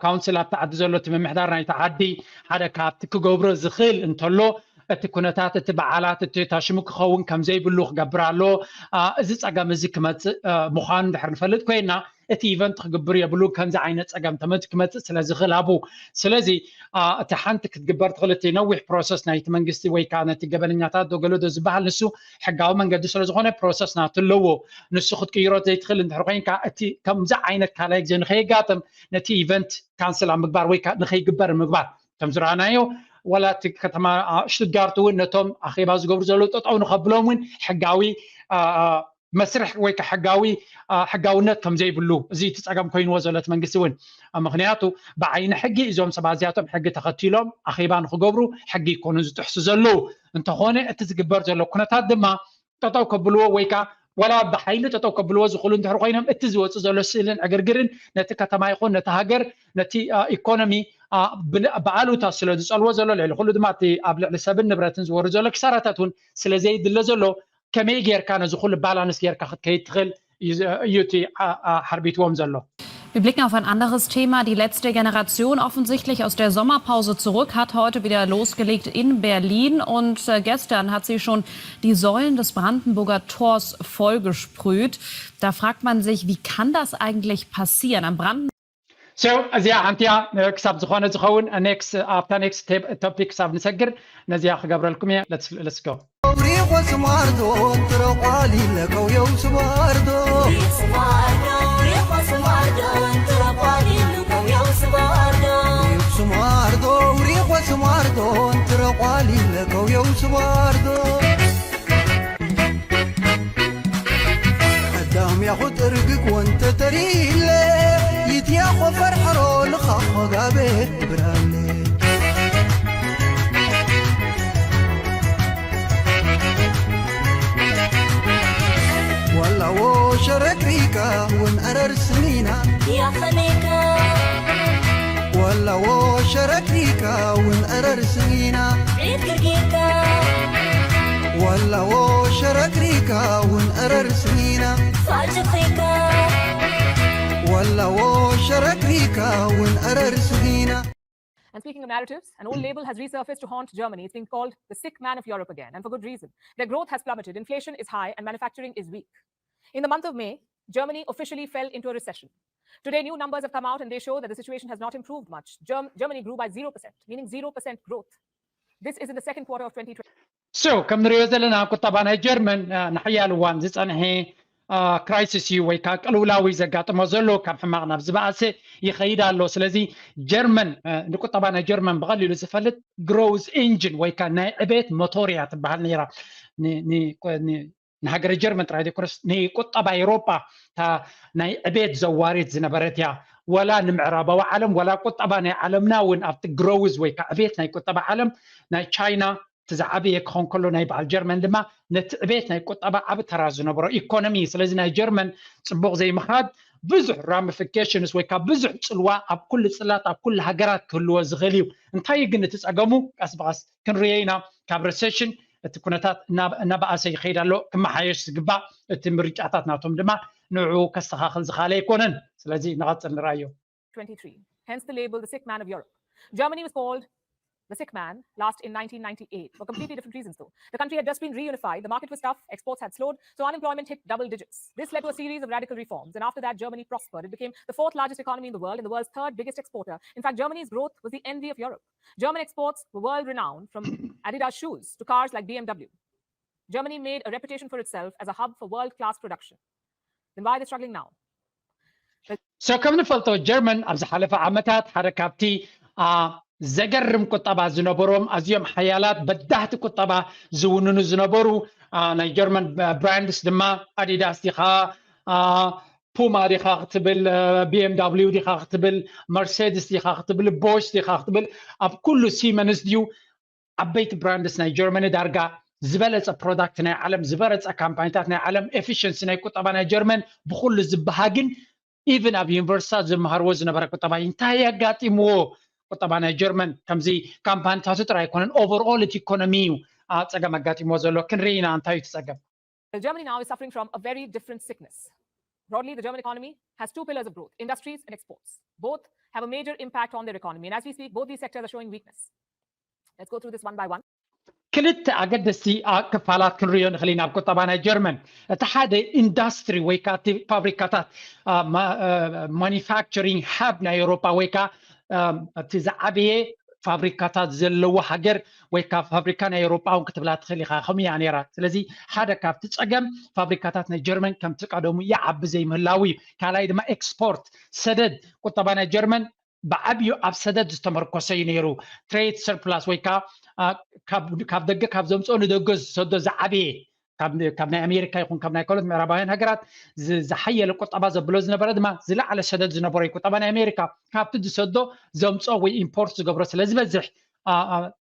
ካውንስል ኣብቲ ዓዲ ዘሎ እቲ ምምሕዳር ናይቲ ዓዲ ሓደ ካብቲ ክገብሮ ዝኽእል እንተሎ እቲ ኩነታት እቲ በዓላት እቲ ታሽሙ ክኸውን ከም ዘይብሉ ክገብር ኣለዎ። እዚ ፀገም እዚ ክመፅእ ምዃኑ እንድሕር ንፈልጥ ኮይና እቲ ኢቨንት ክግብር የብሉ። ከምዚ ዓይነት ፀገም ተመ- ክመፅእ ስለ ዝኽእል ኣብኡ። ስለዚ አ፣ እቲ ሓንቲ ክትግበር ትኽእል እቲ ነዊሕ ፕሮሰስ ናይቲ መንግስቲ ወይ ከዓ ነቲ ገበነኛታት ዶ ገለ ዶ ዝበሃል ንሱ ሕጋዊ መንገዲ ስለ ዝኾነ ፕሮሰስ ናቱ ኣለዎ። ንሱ ክትቅይሮ ዘይትኽእል እንድሕር ኮይንካ እቲ ከምዚ ዓይነት ካልኣይ ግዜ ንኸየጋጥም ነቲ ኢቨንት ካንስል ኣብ ምግባር ወይ ከዓ ንኸይግበር ምግባር ከም ዝረኣናዮ ዋላ እቲ ከተማ አ፣ ሽቱትጋርት እውን ነቶም ኣኼባ ዝገብሩ ዘለዉ ጠጠው ንኸብሎም እውን ሕጋዊ አ፣ አ፣ መስርሕ ወይ ከዓ ሕጋዊ አ፣ ሕጋውነት ከም ዘይብሉ እዚ እቲ ፀገም ኮይንዎ ዘሎ እቲ መንግስቲ እውን አ፣ ምክንያቱ ብዓይኒ ሕጊ እዞም ሰባት እዚኣቶም ሕጊ ተኸቲሎም ኣኼባ ንክገብሩ ሕጊ ይኮኑ ዝጥሕሱ ዘለዉ እንተኾነ እቲ ዝግበር ዘሎ ኩነታት ድማ ጠጠው ከብልዎ ወይ ከዓ ዋላ ብሓይሊ ጠጠው ከብልዎ ዝኽእሉ እንድሕር ኮይኖም እቲ ዝወፅእ ዘሎ ስእልን ዕግርግርን ነቲ ከተማ ይኹን ነቲ ሃገር ነቲ አ፣ ኢኮኖሚ አ፣ ብል- ብኣሉታ ስለ ዝፀልዎ ዘሎ ልዕሊ ኩሉ ድማ እቲ ኣብ ልዕሊ ሰብን ንብረትን ዝወርድ ዘሎ ክሳራታት እውን ስለ ዘይድለ ዘሎ ከመይ ጌርካ ነዚ ኩሉ ባላንስ ጌርካ ክትከይድ ትኽእል እዩ ዝ- እዩ እቲ አ- አ- ሓርቢትዎም ዘሎ። Wir blicken auf ein anderes Thema. Die letzte Generation, offensichtlich aus der Sommerpause zurück, hat heute wieder losgelegt in Berlin. Und äh, gestern hat sie schon die Säulen des Brandenburger Tors vollgesprüht. Da fragt man sich, wie kann das eigentlich passieren? Am Brandenburger So እዚኣ ሓንቲ እያ ክሳብ ዝኾነ ዝኸውን ኔክስት ኣብታ ኔክስት ቶፒክ ክሳብ ንሰግር ነዚኣ ክገብረልኩም እየ። Let's go. ሪኾ ስማርዶ ትረቋሊለ ከውየው ስባርዶ ስማርዶ ሪኾ ስማርዶ ሪኾ ስማርዶ ትረቋሊለ ከውየው ስባርዶ ቀዳም ያኹ ጥርግግ ወንተ ተሪለ ይትያኾ ፈርሐሮ ልኻኾ ጋቤ ብራለ ዋላዎ ሸረክሪካ ውን ዕረር ስኒና ያኸኔካ ዋላዎ ሸረክሪካ ውን ዕረር ስኒና ዒድ ግርጊርካ ዋላዎ ሸረክሪካ ውን ዕረር ስኒና ፋጭኺካ ዋላዎ ሸረክሪካ ውን ዕረር ስኒና And speaking of narratives, an old label has resurfaced to haunt Germany. It's being called the sick man of Europe again, and for good reason. Their growth has plummeted, inflation is high, and manufacturing is weak. In the month of May, Germany officially fell into a recession. Today, new numbers have come out, and they show that the situation has not improved much. Germ- Germany grew by zero percent, meaning zero percent growth. This is in the second quarter of twenty twenty. So ከም ንሪኦ ዘለና ቁጠባ ናይ ጀርመን አ፣ ንሓያል እዋን ዝፀንሐ አ፣ ክራይሲስ እዩ ወይ ከዓ ቅልውላዊ ዘጋጥሞ ዘሎ ካብ ሕማቕ ናብ ዝበኣሰ ይኸይድ ኣሎ። ስለዚ ጀርመን አ፣ ንቁጠባ ናይ ጀርመን ብቐሊሉ ዝፈልጥ ግሮዝ ኢንጂን ወይ ከዓ ናይ ዕቤት ሞቶር እያ ትበሃል ነይራ። ን- ን- ን- ንሃገረ ጀርመን ጥራይ ዘይኮነስ ንቁጠባ ኤውሮጳ እታ ናይ ዕቤት ዘዋሪት ዝነበረት እያ። ወላ ንምዕራባዊ ዓለም ወላ ቁጠባ ናይ ዓለምና እውን ኣብቲ ግሮዝ ወይ ከዓ ዕቤት ናይ ቁጠባ ዓለም ናይ ቻይና እቲ ዝዓበየ ክኾን ከሎ ናይ በዓል ጀርመን ድማ ነቲ ዕቤት ናይ ቁጠባ ዓብ ተራ ዝነበሮ ኢኮኖሚ እዩ። ስለዚ ናይ ጀርመን ፅቡቕ ዘይምኻድ ብዙሕ ራሚፊኬሽንስ ወይ ከዓ ብዙሕ ፅልዋ ኣብ ኩሉ ፅላት ኣብ ኩሉ ሃገራት ክህልዎ ዝኽእል እዩ። እንታይ እዩ ግን እቲ ፀገሙ? ቀስ ብቐስ ክንርዮ ኢና። ካብ ረሴሽን እቲ ኩነታት እናበኣሰ ይኸይድ ኣሎ። ክመሓየሽ ዝግባእ እቲ ምርጫታት ናቶም ድማ ንዕኡ ከስተኻኽል ዝኻለ ኣይኮነን። ስለዚ ንቐፅል ንርኣዮ። twenty-three, hence the label the sick man of Europe. Germany was called the sick man last in nineteen ninety-eight for completely different reasons, though. The country had just been reunified, the market was tough, exports had slowed, so unemployment hit double digits. This led to a series of radical reforms, and after that, Germany prospered. It became the fourth largest economy in the world and the world's third biggest exporter. In fact, Germany's growth was the envy of Europe. German exports were world renowned, from Adidas shoes to cars like B M W. Germany made a reputation for itself as a hub for world class production. Then why are they struggling now? So ከም ንፈልጦ ጀርመን ኣብ ዝሓለፈ ዓመታት ሓደ ካብቲ አ፣ ዘገርም ቁጠባ ዝነበሮም ኣዝዮም ሓያላት በዳህቲ ቁጠባ ዝውንኑ ዝነበሩ አ፣ ናይ ጀርመን ብራንድስ ድማ ኣዲዳስ ዲኻ አ፣ ፑማ ዲኻ ክትብል ቢኤምዳብሊው ዲኻ ክትብል መርሴድስ ዲኻ ክትብል ቦሽ ዲኻ ክትብል ኣብ ኩሉ ሲመንስ ድዩ ዓበይቲ ብራንድስ ናይ ጀርመኒ ዳርጋ ዝበለፀ ፕሮዳክት ናይ ዓለም ዝበረፀ ካምፓኒታት ናይ ዓለም ኤፊሽንሲ ናይ ቁጠባ ናይ ጀርመን ብኩሉ ዝበሃግን ኢቭን ኣብ ዩኒቨርሲታት ዝመሃርዎ ዝነበረ ቁጠባ እዩ እንታይ ኣጋጢምዎ ቁጠባ ናይ ጀርመን ከምዚ ካምፓኒታቱ ጥራይ ኣይኮነን ኦቨርኦል እቲ ኢኮኖሚ እዩ አ፣ ፀገም ኣጋጢምዎ ዘሎ ክንርኢ ኢና እንታይ እዩ እቲ ፀገም Germany now is suffering from a very different sickness. Broadly, the German economy has two pillars of growth, industries and exports. Both have a major impact on their economy. And as we speak, both these sectors are showing weakness. Let's go through this one by one. ክልተ ኣገደስቲ ክፋላት ክንሪኦ ንኽእል ኢና ኣብ ቁጠባ ናይ ጀርመን። እቲ ሓደ ኢንዳስትሪ ወይ ከዓ እቲ ፋብሪካታት፣ ማኒፋክቸሪንግ ሃብ ናይ ኤውሮጳ ወይ ከዓ እቲ ዝዓበየ ፋብሪካታት ዘለዎ ሃገር ወይ ከዓ ፋብሪካ ናይ ኤውሮጳ እውን ክትብላ ትኽእል ኢኻ። ከምኡ እያ ነይራ። ስለዚ ሓደ ካብቲ ፀገም ፋብሪካታት ናይ ጀርመን ከምቲ ቀደሙ ይዓቢ ዘይምህላው እዩ። ካልኣይ ድማ ኤክስፖርት፣ ሰደድ፣ ቁጠባ ናይ ጀርመን ብዓብዩ ኣብ ሰደድ ዝተመርኮሰ እዩ ነይሩ። ትሬድ ሰርፕላስ ወይ ከዓ ካብ ደገ ካብ ዘምፅኦ ንደገ ዝሰዶ ዝዓበየ ካብ ናይ ኣሜሪካ ይኹን ካብ ናይ ካልኦት ምዕራባውያን ሃገራት ዝሓየለ ቁጠባ ዘብሎ ዝነበረ ድማ ዝለዓለ ሰደድ ዝነበሮ እዩ። ቁጠባ ናይ ኣሜሪካ ካብቲ ዝሰዶ ዘምፅኦ ወይ ኢምፖርት ዝገብሮ ስለ ዝበዝሕ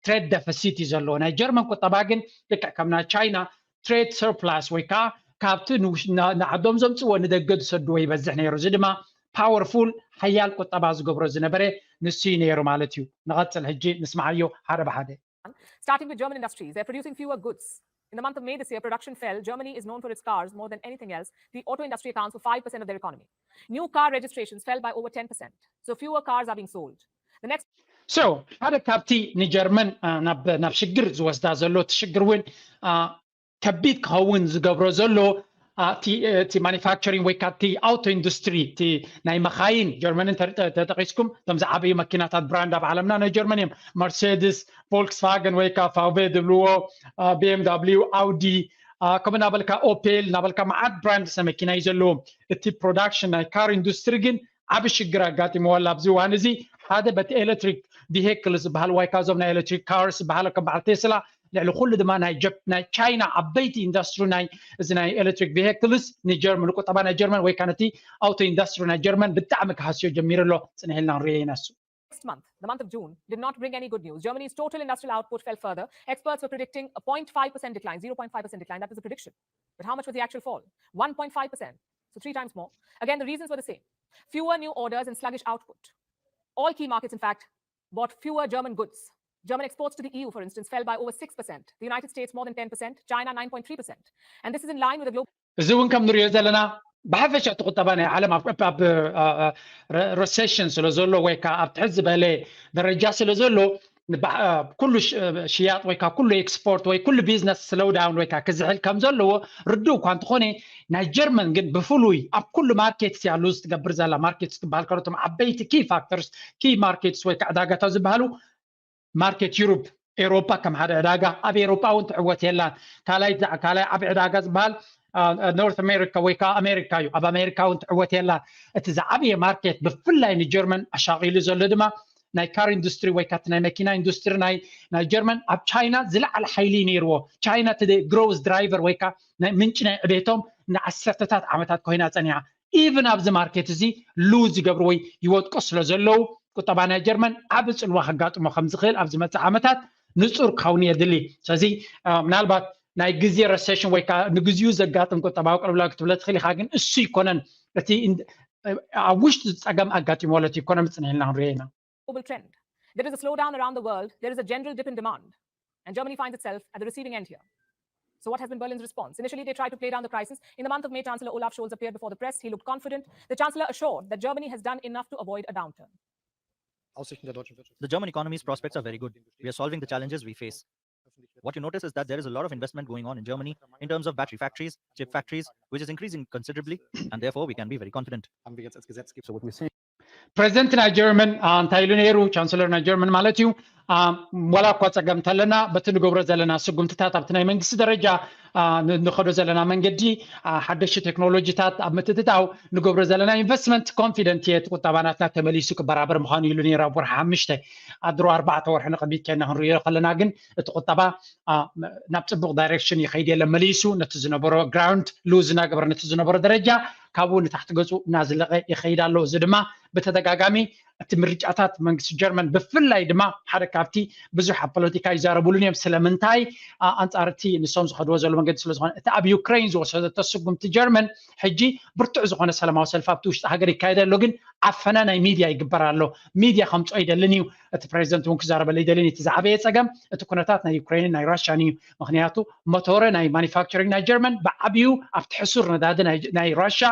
ትሬድ ደፈሲት እዩ ዘለዎ። ናይ ጀርመን ቁጠባ ግን ልክዕ ከም ናይ ቻይና ትሬድ ሰርፕላስ ወይ ከዓ ካብቲ ንዓዶም ዘምፅዎ ንደገ ዝሰድዎ ይበዝሕ ነይሩ። እዚ ድማ ፓወርፉል ሓያል ቁጠባ ዝገብሮ ዝነበረ ንሱ እዩ ነይሩ ማለት እዩ። ንቐፅል ሕጂ ንስማዓዮ ሓደ ብሓደ። Starting with German industries, they're producing fewer goods. In the month of May this year, production fell. Germany is known for its cars more than anything else. The auto industry accounts for five percent of their economy. New car registrations fell by over ten percent. So fewer cars are being sold. The next So ሓደ ካብቲ ንጀርመን ናብ ሽግር ዝወስዳ ዘሎ እቲ ሽግር እውን ከቢድ ክኸውን ዝገብሮ ዘሎ እቲ ማኒፋክቸሪንግ ወይ ከዓ እቲ ኣውቶ ኢንዱስትሪ እቲ ናይ መኻይን ጀርመንን ተጠቂስኩም እቶም ዝዓበዩ መኪናታት ብራንድ ኣብ ዓለምና ናይ ጀርመን እዮም። መርሴድስ፣ ቮልክስቫገን ወይ ከዓ ፋውቬ ድብልዎ፣ ቢኤምዳብሊው፣ ኣውዲ፣ ከምኡ እናበልካ ኦፔል እናበልካ መዓት ብራንድስ ናይ መኪና እዩ ዘለዎም። እቲ ፕሮዳክሽን ናይ ካር ኢንዱስትሪ ግን ዓብ ሽግር ኣጋጢምዎ ኣሎ ኣብዚ እዋን እዚ። ሓደ በቲ ኤሌክትሪክ ቪሄክልስ ዝበሃል ወይ ከዓ እዞም ናይ ኤሌክትሪክ ካርስ ዝበሃል ከም በዓል ቴስላ ልዕሊ ኩሉ ድማ ናይ ቻይና ዓበይቲ ኢንዱስትሪ ናይ እዚ ናይ ኤሌክትሪክ ቪሄክልስ ንጀርመን ቁጠባ ናይ ጀርመን ወይ ከዓ ነቲ ኣውቶ ኢንዱስትሪ ናይ ጀርመን ብጣዕሚ ክሃስዮ ጀሚሩ ኣሎ። ፅንሕ ኢልና ንሪኦ ኢና እሱ። Next month, the month of June, did not bring any good news. Germany's total industrial output fell further. Experts were predicting a zero point five percent decline, zero point five percent decline. That was the prediction. But how much was the actual fall? One point five percent. So three times more. Again, the reasons were the same. Fewer new orders and sluggish output. All key markets, in fact, bought fewer German goods. German exports to the E U, for instance, fell by over six percent. The United States more than ten percent. China nine point three percent. And this is in line with the global እዚ እውን ከም ንሪኦ ዘለና ብሓፈሻ እቲ ቁጠባ ናይ ዓለም ኣብ ረሴሽን ስለ ዘሎ ወይ ከዓ ኣብ ትሕት ዝበለ ደረጃ ስለ ዘሎ ኩሉ ሽያጥ ወይ ከዓ ኩሉ ኤክስፖርት ወይ ኩሉ ቢዝነስ ስሎው ዳውን ወይ ከዓ ክዝሕል ከም ዘለዎ ርዱእ እኳ እንተኾነ ናይ ጀርመን ግን ብፍሉይ ኣብ ኩሉ ማርኬትስ እያ ሉዝ ትገብር ዘላ። ማርኬትስ ክበሃል ከሎ እቶም ዓበይቲ ኪ ፋክተርስ ኪ ማርኬትስ ወይ ከዓ ዕዳጋታት ዝበሃሉ ማርኬት ዩሮፕ ኤሮፓ ከም ሓደ ዕዳጋ ኣብ ኤሮፓ እውን ትዕወት የላን። ካልኣይ ካልኣይ ዓብ ዕዳጋ ዝበሃል ኖርት ኣሜሪካ ወይ ከዓ ኣሜሪካ እዩ። ኣብ ኣሜሪካ እውን ትዕወት የላን። እቲ ዝዓበየ ማርኬት ብፍላይ ንጀርመን ኣሻቂሉ ዘሎ ድማ ናይ ካር ኢንዱስትሪ ወይ ከዓ ናይ መኪና ኢንዱስትሪ ናይ ናይ ጀርመን ኣብ ቻይና ዝለዓለ ሓይሊ ነይርዎ። ቻይና እቲ ግሮውዝ ድራይቨር ወይ ከዓ ናይ ምንጭ ናይ ዕቤቶም ንዓሰርተታት ዓመታት ኮይና ፀኒሓ። ኢቭን ኣብዚ ማርኬት እዚ ሉዝ ይገብሩ ወይ ይወድቁ ስለ ዘለዉ ቁጠባ ናይ ጀርመን ዓብ ፅልዋ ከጋጥሞ ከም ዝኽእል ኣብ ዝመፅእ ዓመታት ንፁር ክኸውን የድሊ። ስለዚ ምናልባት ናይ ግዜ ረሴሽን ወይ ከዓ ንግዚኡ ዘጋጥም ቁጠባዊ ቅልውላው ክትብለ ትኽእል ኢኻ፣ ግን እሱ ይኮነን እቲ ኣብ ውሽጢ ፀገም ኣጋጢሞ ማለት ይኮነ ምፅንሕ ኢልና ክንሪኦ ኢና። Global trend. There is a slowdown around the world. There is a general dip in demand. And Germany finds itself at the receiving end here. So, what has been Berlin's response? Initially, they tried to play down the crisis. In the month of May, Chancellor Olaf Scholz appeared before the press. He looked confident. The Chancellor assured that Germany has done enough to avoid a downturn. The German economy's prospects are very good. We are solving the challenges we face. What you notice is that there is a lot of investment going on in Germany in terms of battery factories, chip factories, which is increasing considerably, and therefore we can be very confident. So what we're seeing ፕሬዚደንት ናይ ጀርመን እንታይ ኢሉ ነይሩ? ቻንስለር ናይ ጀርመን ማለት እዩ። ወላ እኳ ፀገም እንተለና በቲ ንገብሮ ዘለና ስጉምትታት ኣብቲ ናይ መንግስቲ ደረጃ ንኸዶ ዘለና መንገዲ ሓደሽቲ ቴክኖሎጂታት ኣብ ምትእትታው ንገብሮ ዘለና ኢንቨስትመንት ኮንፊደንት እየ እቲ ቁጠባ ናትና ተመሊሱ ክበራበር ምዃኑ ኢሉ ነይሩ ኣብ ወርሒ ሓሙሽተ። ኣድሮ ኣርባዕተ ወርሒ ንቕድሚት ኬና ክንሪኦ ከለና ግን እቲ ቁጠባ ናብ ፅቡቅ ዳይሬክሽን ይኸይድ የለን። መሊሱ ነቲ ዝነበሮ ግራውንድ ሉዝ እናገበረ ነቲ ዝነበሮ ደረጃ ካብኡ ንታሕቲ ገፁ እናዝለቐ ይኸይድ ኣሎ። እዚ ድማ ብተደጋጋሚ እቲ ምርጫታት መንግስቲ ጀርመን ብፍላይ ድማ ሓደ ካብቲ ብዙሕ ኣብ ፖለቲካ ይዛረብሉን እዮም ስለምንታይ ኣንፃር እቲ ንሶም ዝኸድዎ ዘሎ መንገዲ ስለዝኾነ እቲ ኣብ ዩክሬን ዝወሰደቶ ስጉምቲ ጀርመን ሕጂ ብርቱዕ ዝኾነ ሰላማዊ ሰልፊ ኣብቲ ውሽጢ ሃገር ይካየድ ኣሎ። ግን ዓፈና ናይ ሚድያ ይግበር ኣሎ። ሚድያ ከምፅኦ ይደልን እዩ። እቲ ፕሬዚደንት እውን ክዛረበሉ ይደልን እቲ ዝዓበየ ፀገም እቲ ኩነታት ናይ ዩክሬንን ናይ ራሽያን እዩ። ምክንያቱ ሞቶረ ናይ ማኒፋክቸሪንግ ናይ ጀርመን ብዓብዩ ኣብቲ ሕሱር ነዳዲ ናይ ራሽያ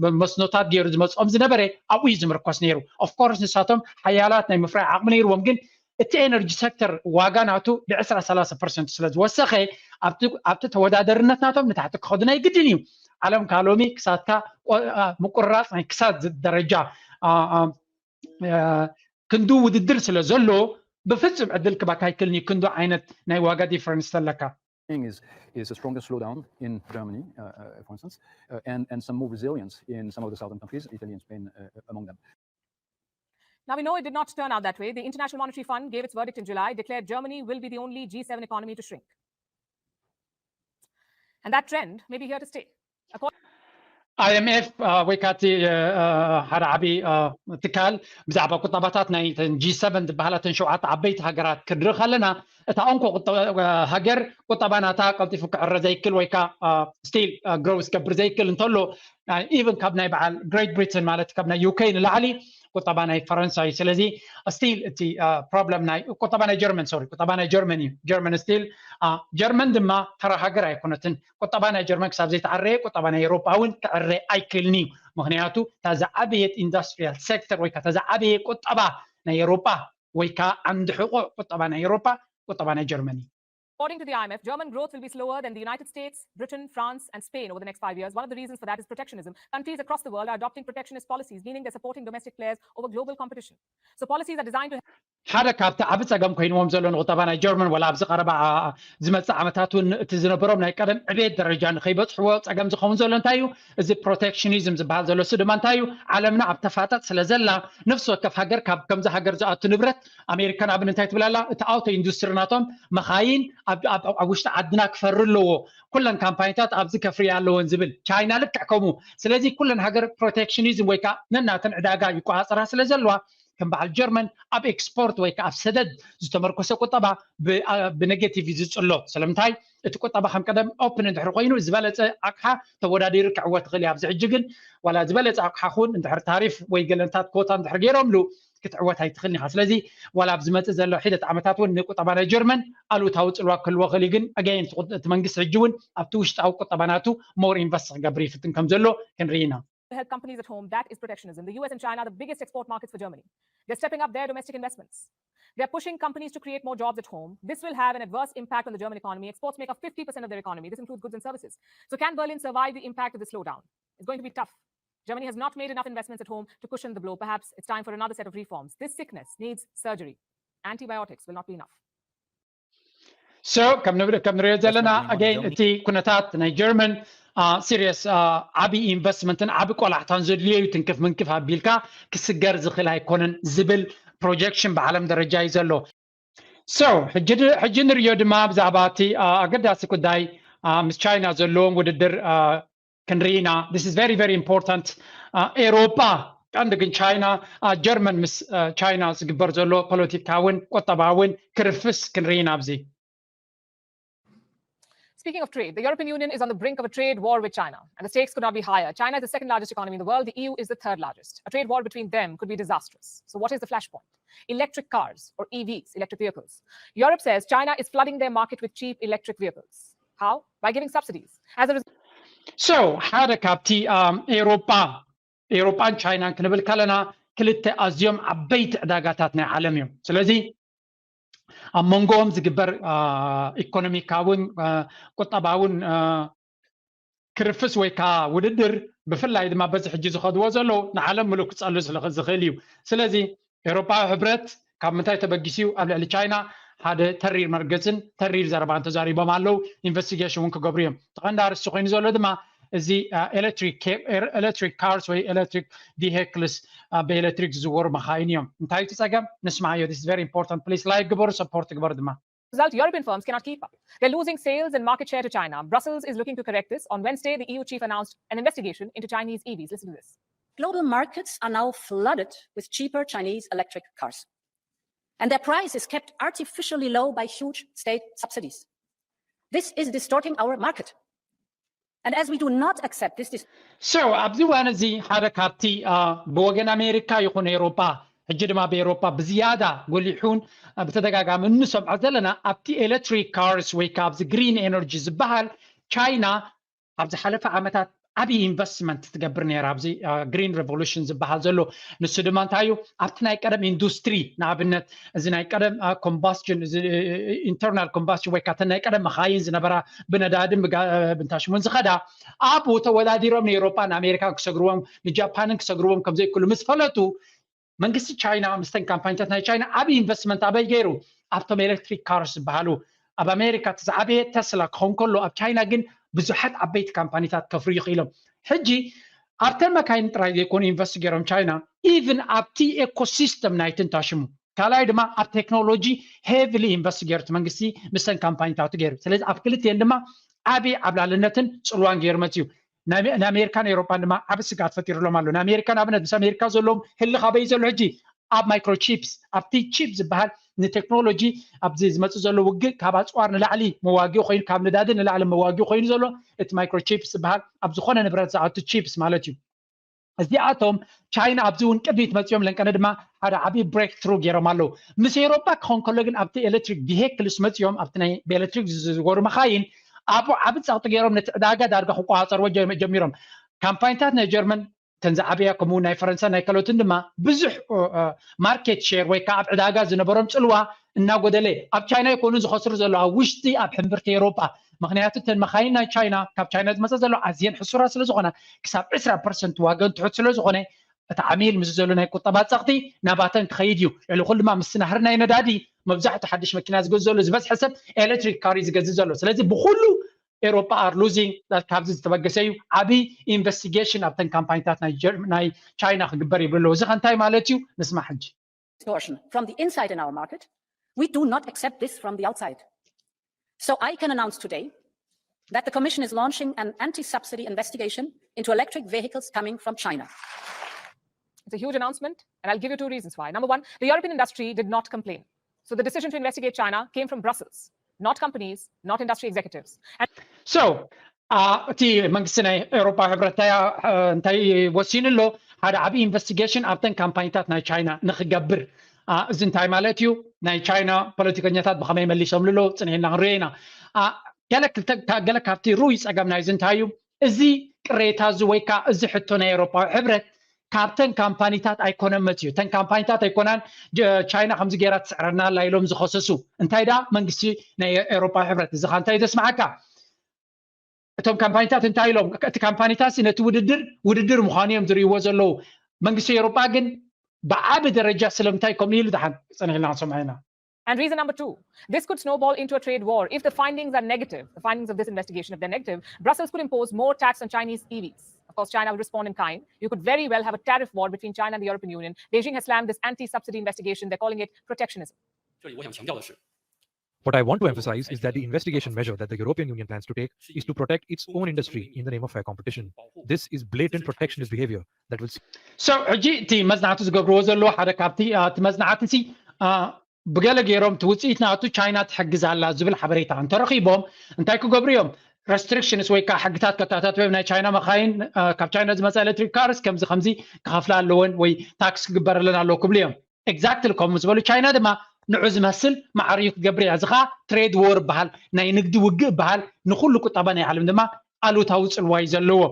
ብመስኖታት ገይሩ ዝመፅኦም ዝነበረ ኣብኡ እዩ ዝምርኮስ ነይሩ። ኦፍኮርስ ንሳቶም ሓያላት ናይ ምፍራይ ዓቕሚ ነይርዎም፣ ግን እቲ ኤነርጂ ሴክተር ዋጋ ናቱ ብ20 30 ፐርሰንት ስለ ዝወሰኸ ኣብቲ ተወዳደርነት ናቶም ንታሕቲ ክኸዱ ናይ ግድን እዩ። ዓለም ካብ ሎሚ ክሳትካ ምቁርራፅ ናይ ክሳት ደረጃ ክንዱ ውድድር ስለ ዘሎ ብፍፁም ዕድል ክባካ ኣይክልን እዩ። ክንዱ ዓይነት ናይ ዋጋ ዲፈረንስ ተለካ is, is a stronger slowdown in Germany, uh, uh, for instance, uh, and, and some more resilience in some of the southern countries, Italy and Spain uh, among them. Now, we know it did not turn out that way. The International Monetary Fund gave its verdict in July, declared Germany will be the only G seven economy to shrink. And that trend may be here to stay. IMF ወይ ካቲ ሓደ ዓብዪ ትካል ብዛዕባ ቁጠባታት ናይ ጂ ሰቨን ዝበሃላ ተን ሸውዓተ ዓበይቲ ሃገራት ክንርኢ ከለና እታ እንኮ ሃገር ቁጠባ ናታ ቀልጢፉ ክዕረ ዘይክል ወይ ከዓ ስቲል ግሮው ዝገብር ዘይክል እንተሎ ኢቨን ካብ ናይ በዓል ግሬት ብሪተን ማለት ካብ ናይ ዩኬ ንላዕሊ ቁጠባ ናይ ፈረንሳ እዩ። ስለዚ ስቲል እቲ ፕሮብለም ናይ ቁጠባ ናይ ጀርመን ሶሪ ቁጠባ ናይ ጀርመን እዩ። ጀርመን ስቲል ጀርመን ድማ ተራ ሃገር ኣይኮነትን። ቁጠባ ናይ ጀርመን ክሳብ ዘይተዓረየ ቁጠባ ናይ ኤሮጳ እውን ክዕረ ኣይክእልን እዩ። ምክንያቱ እታ ዝዓበየት ኢንዱስትሪያል ሴክተር ወይ ከዓ እታ ዝዓበየ ቁጠባ ናይ ኤሮጳ ወይ ከዓ ዓንዲ ሕቆ ቁጠባ ናይ ኤሮጳ ቁጠባ ናይ ጀርመን እዩ። According to the IMF, German growth will be slower than the United States, Britain, France, and Spain over the next five years. One of the reasons for that is protectionism. Countries across the world are adopting protectionist policies, meaning they're supporting domestic players over global competition. So policies are designed to ሓደ ካብቲ ዓቢ ጸገም ኮይንዎም ዘሎ ንቁጠባ ናይ ጀርመን ወላ ኣብዚ ቀረባ ዝመጽእ ዓመታት እውን እቲ ዝነበሮም ናይ ቀደም ዕቤት ደረጃ ንከይበጽሕዎ ጸገም ዝኸውን ዘሎ እንታይ እዩ? እዚ ፕሮቴክሽኒዝም ዝበሃል ዘሎ ሱ ድማ እንታይ እዩ? ዓለምና ኣብ ተፋጠጥ ስለ ዘላ ነፍሲ ወከፍ ሃገር ካብ ከምዚ ሃገር ዝኣቱ ንብረት ኣሜሪካ ንኣብነት እንታይ ትብል ኣላ? እቲ ኣውቶ ኢንዱስትሪ ናቶም መኻይን ኣብ ውሽጢ ዓድና ክፈሪ ኣለዎ። ኩለን ካምፓኒታት ኣብዚ ከፍርያ ኣለወን ዝብል ቻይና ልክዕ ከምኡ። ስለዚ ኩለን ሃገር ፕሮቴክሽኒዝም ወይ ከዓ ነናተን ዕዳጋ ይቆፃፀራ ስለ ዘለዋ ከም በዓል ጀርመን ኣብ ኤክስፖርት ወይ ከዓ ኣብ ሰደድ ዝተመርኮሰ ቁጠባ ብኔጌቲቭ እዩ ዝፅሎ። ስለምንታይ እቲ ቁጠባ ከም ቀደም ኦፕን እንድሕር ኮይኑ ዝበለፀ ኣቅሓ ተወዳዲሩ ክዕወት ይኽእል እዩ። ኣብዚ ሕጂ ግን ዋላ ዝበለፀ ኣቅሓ ኹን እንድሕር ታሪፍ ወይ ገለንታት ኮታ እንድሕር ገይሮምሉ ክትዕወት ኣይትኽእልን ኢኻ። ስለዚ ዋላ ኣብ ዝመፅእ ዘሎ ሒደት ዓመታት እውን ንቁጠባ ናይ ጀርመን ኣሉታዊ ፅልዋ ክህልዎ ክእል እዩ። ግን ኣገይን እቲ መንግስቲ ሕጂ እውን ኣብቲ ውሽጣዊ ቁጠባ ናቱ ሞር ኢንቨስት ክገብር ይፍትን ከም ዘሎ ክንርኢ ኢና። help companies at home, that is protectionism. The U S and China are the biggest export markets for Germany. They're stepping up their domestic investments. They're pushing companies to create more jobs at home. This will have an adverse impact on the German economy. Exports make up fifty percent of their economy. This includes goods and services. So can Berlin survive the impact of the slowdown? It's going to be tough. Germany has not made enough investments at home to cushion the blow. Perhaps it's time for another set of reforms. This sickness needs surgery. Antibiotics will not be enough. So ከም ንሪኦ ዘለና ኣገይን እቲ ኩነታት ናይ ጀርመን ሲሪየስ ዓብዪ ኢንቨስትመንትን ዓቢ ቆላሕታን ዘድልዮ እዩ። ትንክፍ ምንክፍ ኣቢልካ ክስገር ዝኽእል ኣይኮነን ዝብል ፕሮጀክሽን ብዓለም ደረጃ እዩ ዘሎ። So ሕጂ ንሪኦ ድማ ብዛዕባ እቲ ኣገዳሲ ጉዳይ ምስ ቻይና ዘለዎም ውድድር ክንርኢ ኢና። This is very very important። ኤሮፓ ቀንዲ ግን ቻይና ጀርመን ምስ ቻይና ዝግበር ዘሎ ፖለቲካውን ቁጠባውን ክርፍስ ክንርኢ ኢና ኣብዚ። Speaking of trade, the European Union is on the brink of a trade war with China, and the stakes could not be higher. China is the second largest economy in the world. The E U is the third largest. A trade war between them could be disastrous. So, what is the flashpoint? Electric cars, or E Vs, electric vehicles. Europe says China is flooding their market with cheap electric vehicles. How? By giving subsidies. As a result, So ሓደ ካብቲ ኤሮፓ ኤሮፓን ቻይናን ክንብል ከለና ክልተ ኣዝዮም ዓበይቲ ዕዳጋታት ናይ ዓለም እዮም። ስለዚ ኣብ መንጎኦም ዝግበር ኢኮኖሚካውን ቁጠባውን ክርፍስ ወይ ከዓ ውድድር ብፍላይ ድማ በዚ ሕጂ ዝኸድዎ ዘለዉ ንዓለም ምሉእ ክፀሉ ዝኽእል እዩ። ስለዚ ኤውሮፓዊ ሕብረት ካብ ምንታይ ተበጊሱ እዩ ኣብ ልዕሊ ቻይና ሓደ ተሪር መርገፅን ተሪር ዘረባን ተዛሪቦም ኣለዉ። ኢንቨስቲጌሽን እውን ክገብሩ እዮም። ተቐንዲ ኣርስቲ ኮይኑ ዘሎ ድማ እዚ ኤሌክትሪክ ካርስ ወይ ኤሌክትሪክ ቪሄክልስ ብኤሌክትሪክ ዝዝወሩ መኻይን እዮም። እንታይ እቲ ፀገም ንስማዓዮ። This is very important. Please like ግበሩ፣ ሰፖርት ግበሩ ድማ። Result, European firms cannot keep up. They're losing sales and market share to China. Brussels is looking to correct this. On Wednesday, the E U chief announced an investigation into Chinese E Vs. Listen to this. Global markets are now flooded with cheaper Chinese electric cars. And their price is kept artificially low by huge state subsidies. This is distorting our market. And as we do not accept this, this So ኣብዚ እዋን እዚ ሓደ ካብቲ ብወገን ኣሜሪካ ይኹን ኤውሮጳ ሕጂ ድማ ብኤውሮጳ ብዝያዳ ጎሊሑን ብተደጋጋሚ እንሰምዖ ዘለና ኣብቲ ኤሌክትሪክ ካርስ ወይ ከዓ ኣብዚ ግሪን ኤነርጂ ዝበሃል ቻይና ኣብ ዝሓለፈ ዓመታት ዓብዪ ኢንቨስትመንት ትገብር ነይራ ኣብዚ ግሪን ሬቮሉሽን ዝበሃል ዘሎ። ንሱ ድማ እንታይ እዩ? ኣብቲ ናይ ቀደም ኢንዱስትሪ፣ ንኣብነት እዚ ናይ ቀደም ኮምባስሽን፣ ኢንተርናል ኮምባስሽን ወይ ካተን ናይ ቀደም መኻይን ዝነበራ ብነዳድን ብንታሽሙን ዝኸዳ፣ ኣብኡ ተወዳዲሮም ንኤሮጳ ንኣሜሪካን ክሰግርዎም ንጃፓንን ክሰግርዎም ከም ዘይክእሉ ምስ ፈለጡ፣ መንግስቲ ቻይና ምስተን ካምፓኒታት ናይ ቻይና ዓብዪ ኢንቨስትመንት ኣበይ ገይሩ? ኣብቶም ኤሌክትሪክ ካርስ ዝበሃሉ። ኣብ ኣሜሪካ እቲ ዝዓበየ ተስላ ክኸውን ከሎ፣ ኣብ ቻይና ግን ብዙሓት ዓበይቲ ካምፓኒታት ከፍርዩ ክኢሎም። ሕጂ ኣብተን መካይን ጥራይ ዘይኮኑ ኢንቨስት ገይሮም ቻይና፣ ኢቭን ኣብቲ ኤኮሲስተም ናይትን ታሽሙ። ካልኣይ ድማ ኣብ ቴክኖሎጂ ሄቪሊ ኢንቨስት ገይሩ እቲ መንግስቲ ምስተን ካምፓኒታቱ ገይሩ። ስለዚ ኣብ ክልቲኤን ድማ ዓብዪ ዓብላልነትን ጽልዋን ገይሩ መፅዩ። ንኣሜሪካን ኤሮፓን ድማ ዓብ ስግኣት ፈጢሩሎም ኣሎ። ንኣሜሪካ ንኣብነት ምስ ኣሜሪካ ዘለዎም ህልኽ ኣበይ ዘሎ? ሕጂ ኣብ ማይክሮቺፕስ፣ ኣብቲ ቺፕ ዝበሃል ንቴክኖሎጂ ኣብዚ ዝመፅእ ዘሎ ውግእ ካብ ኣፅዋር ንላዕሊ መዋጊኡ ኮይኑ፣ ካብ ነዳዲ ንላዕሊ መዋጊኡ ኮይኑ ዘሎ እቲ ማይክሮቺፕስ ዝበሃል ኣብ ዝኾነ ንብረት ዝኣቱ ቺፕስ ማለት እዩ። እዚኣቶም ቻይና ኣብዚ እውን ቅድሚት መፅዮም ለንቀነ ድማ ሓደ ዓብዪ ብሬክ ትሩ ገይሮም ኣለዉ። ምስ ኤሮፓ ክኸውን ከሎ ግን ኣብቲ ኤሌክትሪክ ቪሄክልስ መፅዮም ኣብቲ ናይ ብኤሌክትሪክ ዝዝወሩ መኻይን ኣብኡ ዓብ ፀቕጢ ገይሮም ነቲ ዕዳጋ ዳርጋ ክቆፃፀርዎ ጀሚሮም። ካምፓኒታት ናይ ጀርመን እተን ዝዓበያ ከምኡ ናይ ፈረንሳ ናይ ካልኦትን ድማ ብዙሕ ማርኬት ሼር ወይ ከዓ ኣብ ዕዳጋ ዝነበሮም ፅልዋ እናጎደለ ኣብ ቻይና ይኮኑ ዝኸስሩ ዘሎ ኣብ ውሽጢ ኣብ ሕምብርቲ ኤሮፓ። ምክንያቱ እተን መኻይን ናይ ቻይና ካብ ቻይና ዝመፀ ዘሎ ኣዝየን ሕሱራ ስለዝኾነ ክሳብ ዕስራ ፐርሰንት ዋገን ትሑት ስለዝኾነ እቲ ዓሚል ምስ ዘሎ ናይ ቁጠባ ፀቕጢ ናባተን ክኸይድ እዩ። ልዕሊ ኩሉ ድማ ምስ ናህሪ ናይ ነዳዲ መብዛሕቱ ሓድሽ መኪና ዝገዝእ ዘሎ ዝበዝሐ ሰብ ኤሌክትሪክ ካር እዩ ዝገዝእ ዘሎ። ስለዚ ብኩሉ ኤሮፓ ኣር ሉዚንግ ካብዚ ዝተበገሰ እዩ። ዓብይ ኢንቨስቲጌሽን ኣብተን ካምፓኒታት ናይ ቻይና ክግበር ይብሉ ኣለዉ። እዚ ከ እንታይ ማለት እዩ? ንስማዕ ሕጂ። Distortion from the inside in our market. We do not accept this from the outside. So I can announce today that the Commission is launching an anti-subsidy investigation into electric vehicles coming from China. It's a huge announcement, and I'll give you two reasons why. Number one, the European industry did not complain. So the decision to investigate China came from Brussels, not companies, not industry executives. And So እቲ መንግስቲ ናይ ኤውሮፓ ሕብረት እንታይ ወሲኑ ኣሎ? ሓደ ዓብዪ ኢንቨስቲጌሽን ኣብተን ካምፓኒታት ናይ ቻይና ንክገብር። እዚ እንታይ ማለት እዩ? ናይ ቻይና ፖለቲከኛታት ብኸመይ መሊሶምሉ ኣለዉ? ፅንሒልና ክንሪኦ ኢና። ገለ ካብቲ ርኡይ ፀገም ናይዚ እንታይ እዩ? እዚ ቅሬታ እዚ ወይ ከዓ እዚ ሕቶ ናይ ኤውሮፓዊ ሕብረት ካብተን ካምፓኒታት ኣይኮነን መፅዩ። እተን ካምፓኒታት ኣይኮናን ቻይና ከምዚ ገይራ ትስዕረና ኣላ ኢሎም ዝኸሰሱ። እንታይ ደኣ መንግስቲ ናይ ኤውሮፓዊ ሕብረት እዚ ካ እንታይ እዩ ዘስምዓካ? እቶም ካምፓኒታት እንታይ ኢሎም? እቲ ካምፓኒታት ነቲ ውድድር ውድድር ምዃኑ እዮም ዝርእይዎ ዘለዉ። መንግስቲ ኤውሮጳ ግን ብዓቢ ደረጃ ስለምንታይ ከምኡ ኢሉ ደሓን ጸኒሕልና ክንሰምዖ ኢና። And reason number two, this could snowball into a trade war if the findings are negative, the findings of this investigation, if they're negative, Brussels could impose more tax on Chinese E Vs. Of course, China will respond in kind. You could very well have a tariff war between China and the European Union. Beijing has slammed this anti-subsidy investigation. They're calling it protectionism. 这里我想强调的是， What I want to emphasize is that the investigation measure that the European Union plans to take is to protect its own industry in the name of fair competition. This is blatant protectionist behavior that will So ሕጂ እቲ መጽናዕቲ ዝገብርዎ ዘለዉ ሓደ ካብቲ እቲ መጽናዕቲ ሲ ብገለ ገይሮም እቲ ውፅኢት ናቱ ቻይና ትሕግዝ ኣላ ዝብል ሓበሬታ እንተረኺቦም እንታይ ክገብሩ እዮም? Restrictions ወይ ከዓ ሕግታት ከተኣታትዎም ናይ ቻይና መኻይን ካብ ቻይና ዝመፃ ኤሌክትሪክ ካርስ ከምዚ ከምዚ ክኸፍላ ኣለወን ወይ ታክስ ክግበረለን ኣለዎ ክብሉ እዮም። Exactly ከምኡ ዝበሉ ቻይና ድማ ንዑ ዝመስል ማዕርዩ ክገብር እያ። እዚ ከዓ ትሬድ ዎር ይበሃል፣ ናይ ንግዲ ውግእ ይበሃል። ንኩሉ ቁጠባ ናይ ዓለም ድማ ኣሉታዊ ፅልዋ እዩ ዘለዎ።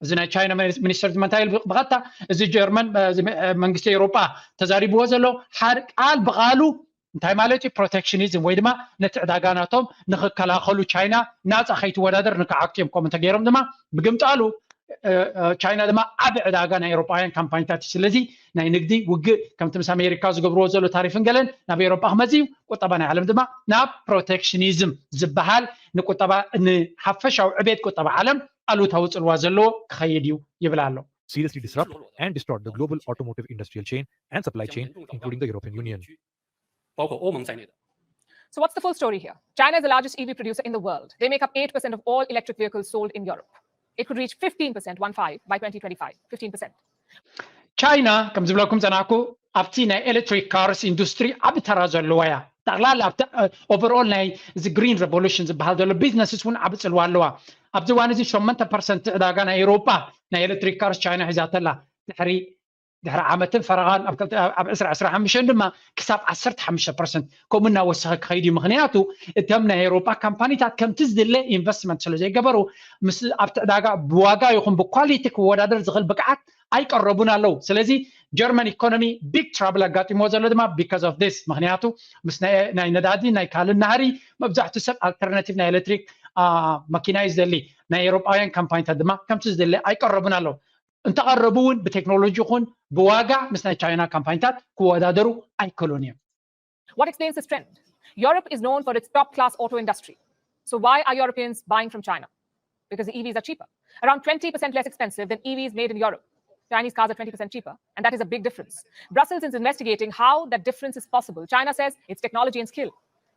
እዚ ናይ ቻይና ሚኒስትር ድማ እንታይ ኢሉ ብቐጥታ እዚ ጀርመን መንግስቲ ኤውሮጳ ተዛሪብዎ ዘሎ ሓደ ቃል ብቃሉ እንታይ ማለት እዩ? ፕሮቴክሽኒዝም ወይ ድማ ነቲ ዕዳጋ ናቶም ንክከላኸሉ ቻይና ናፃ ከይትወዳደር ንክዓግቱ እዮም። ከምኡ እንተገይሮም ድማ ብግምጣሉ ቻይና ድማ ዓቢ ዕዳጋ ናይ ኤውሮጳውያን ካምፓኒታት እዩ። ስለዚ ናይ ንግዲ ውግእ ከምቲ ምስ ኣሜሪካ ዝገብርዎ ዘሎ ታሪፍን ገለን ናብ ኤውሮጳ ክመፅእ እዩ። ቁጠባ ናይ ዓለም ድማ ናብ ፕሮቴክሽኒዝም ዝበሃል ንቁጠባ ንሓፈሻዊ ዕቤት ቁጠባ ዓለም ኣሉታዊ ፅልዋ ዘለዎ ክኸይድ እዩ ይብል ኣሎ። seriously disrupt and distort the global automotive industrial chain and supply chain, including the European Union. 包括欧盟在内的。 So what's the full story here? China is the largest E V producer in the world. They make up eight percent of all electric vehicles sold in Europe. It could reach fifteen percent, one five, by twenty twenty-five. Fifteen percent. ቻይና ከም ዝብለኩም ጸናኩ ኣብቲ ናይ ኤሌክትሪክ ካርስ ኢንዱስትሪ ዓቢ ተራ ዘለዋ እያ። ጠቕላላ ኣብቲ ኦቨርኦል ናይ እዚ ግሪን ሬቮሉሽን ዝበሃል ዘሎ ቢዝነስስ እውን ዓቢ ጽልዋ ኣለዋ። ኣብዚ እዋን እዚ ሸሞንተ ፐርሰንት ዕዳጋ ናይ ኤውሮጳ ናይ ኤሌክትሪክ ካርስ ቻይና ሒዛተላ ድሕሪ ድሕሪ ዓመትን ፈረቓን ኣብ ዕስራ ዕስራ ሓሙሽተ ድማ ክሳብ ዓሰርተ ሓሙሽተ ፐርሰንት ከምኡ እናወሰኸ ክኸይድ እዩ። ምኽንያቱ እቶም ናይ ኤውሮጳ ካምፓኒታት ከምቲ ዝድለ ኢንቨስትመንት ስለ ዘይገበሩ፣ ምስ ኣብቲ ዕዳጋ ብዋጋ ይኹን ብኳሊቲ ክወዳደር ዝኽእል ብቅዓት ኣይቀረቡን ኣለዉ። ስለዚ ጀርመን ኢኮኖሚ ቢግ ትራብል ኣጋጢሞ ዘሎ ድማ because of this። ምኽንያቱ ምስ ናይ ነዳዲ ናይ ካልእ ናህሪ መብዛሕትኡ ሰብ ኣልተርናቲቭ ናይ ኤሌክትሪክ መኪና እዩ ዝደሊ። ናይ ኤውሮጳውያን ካምፓኒታት ድማ ከምቲ ዝደለ ኣይቀረቡን ኣለዉ። እንተቐረቡ እውን ብቴክኖሎጂ ይኹን ብዋጋ ምስ ናይ ቻይና ካምፓኒታት ክወዳደሩ ኣይክእሉን እዮም። What explains this trend? Europe is known for its top class auto industry. So why are Europeans buying from China? Because the E Vs are cheaper, around twenty percent less expensive than E Vs made in Europe. Chinese cars are twenty percent cheaper, and that is a big difference. Brussels is investigating how that difference is possible. China says it's technology and skill.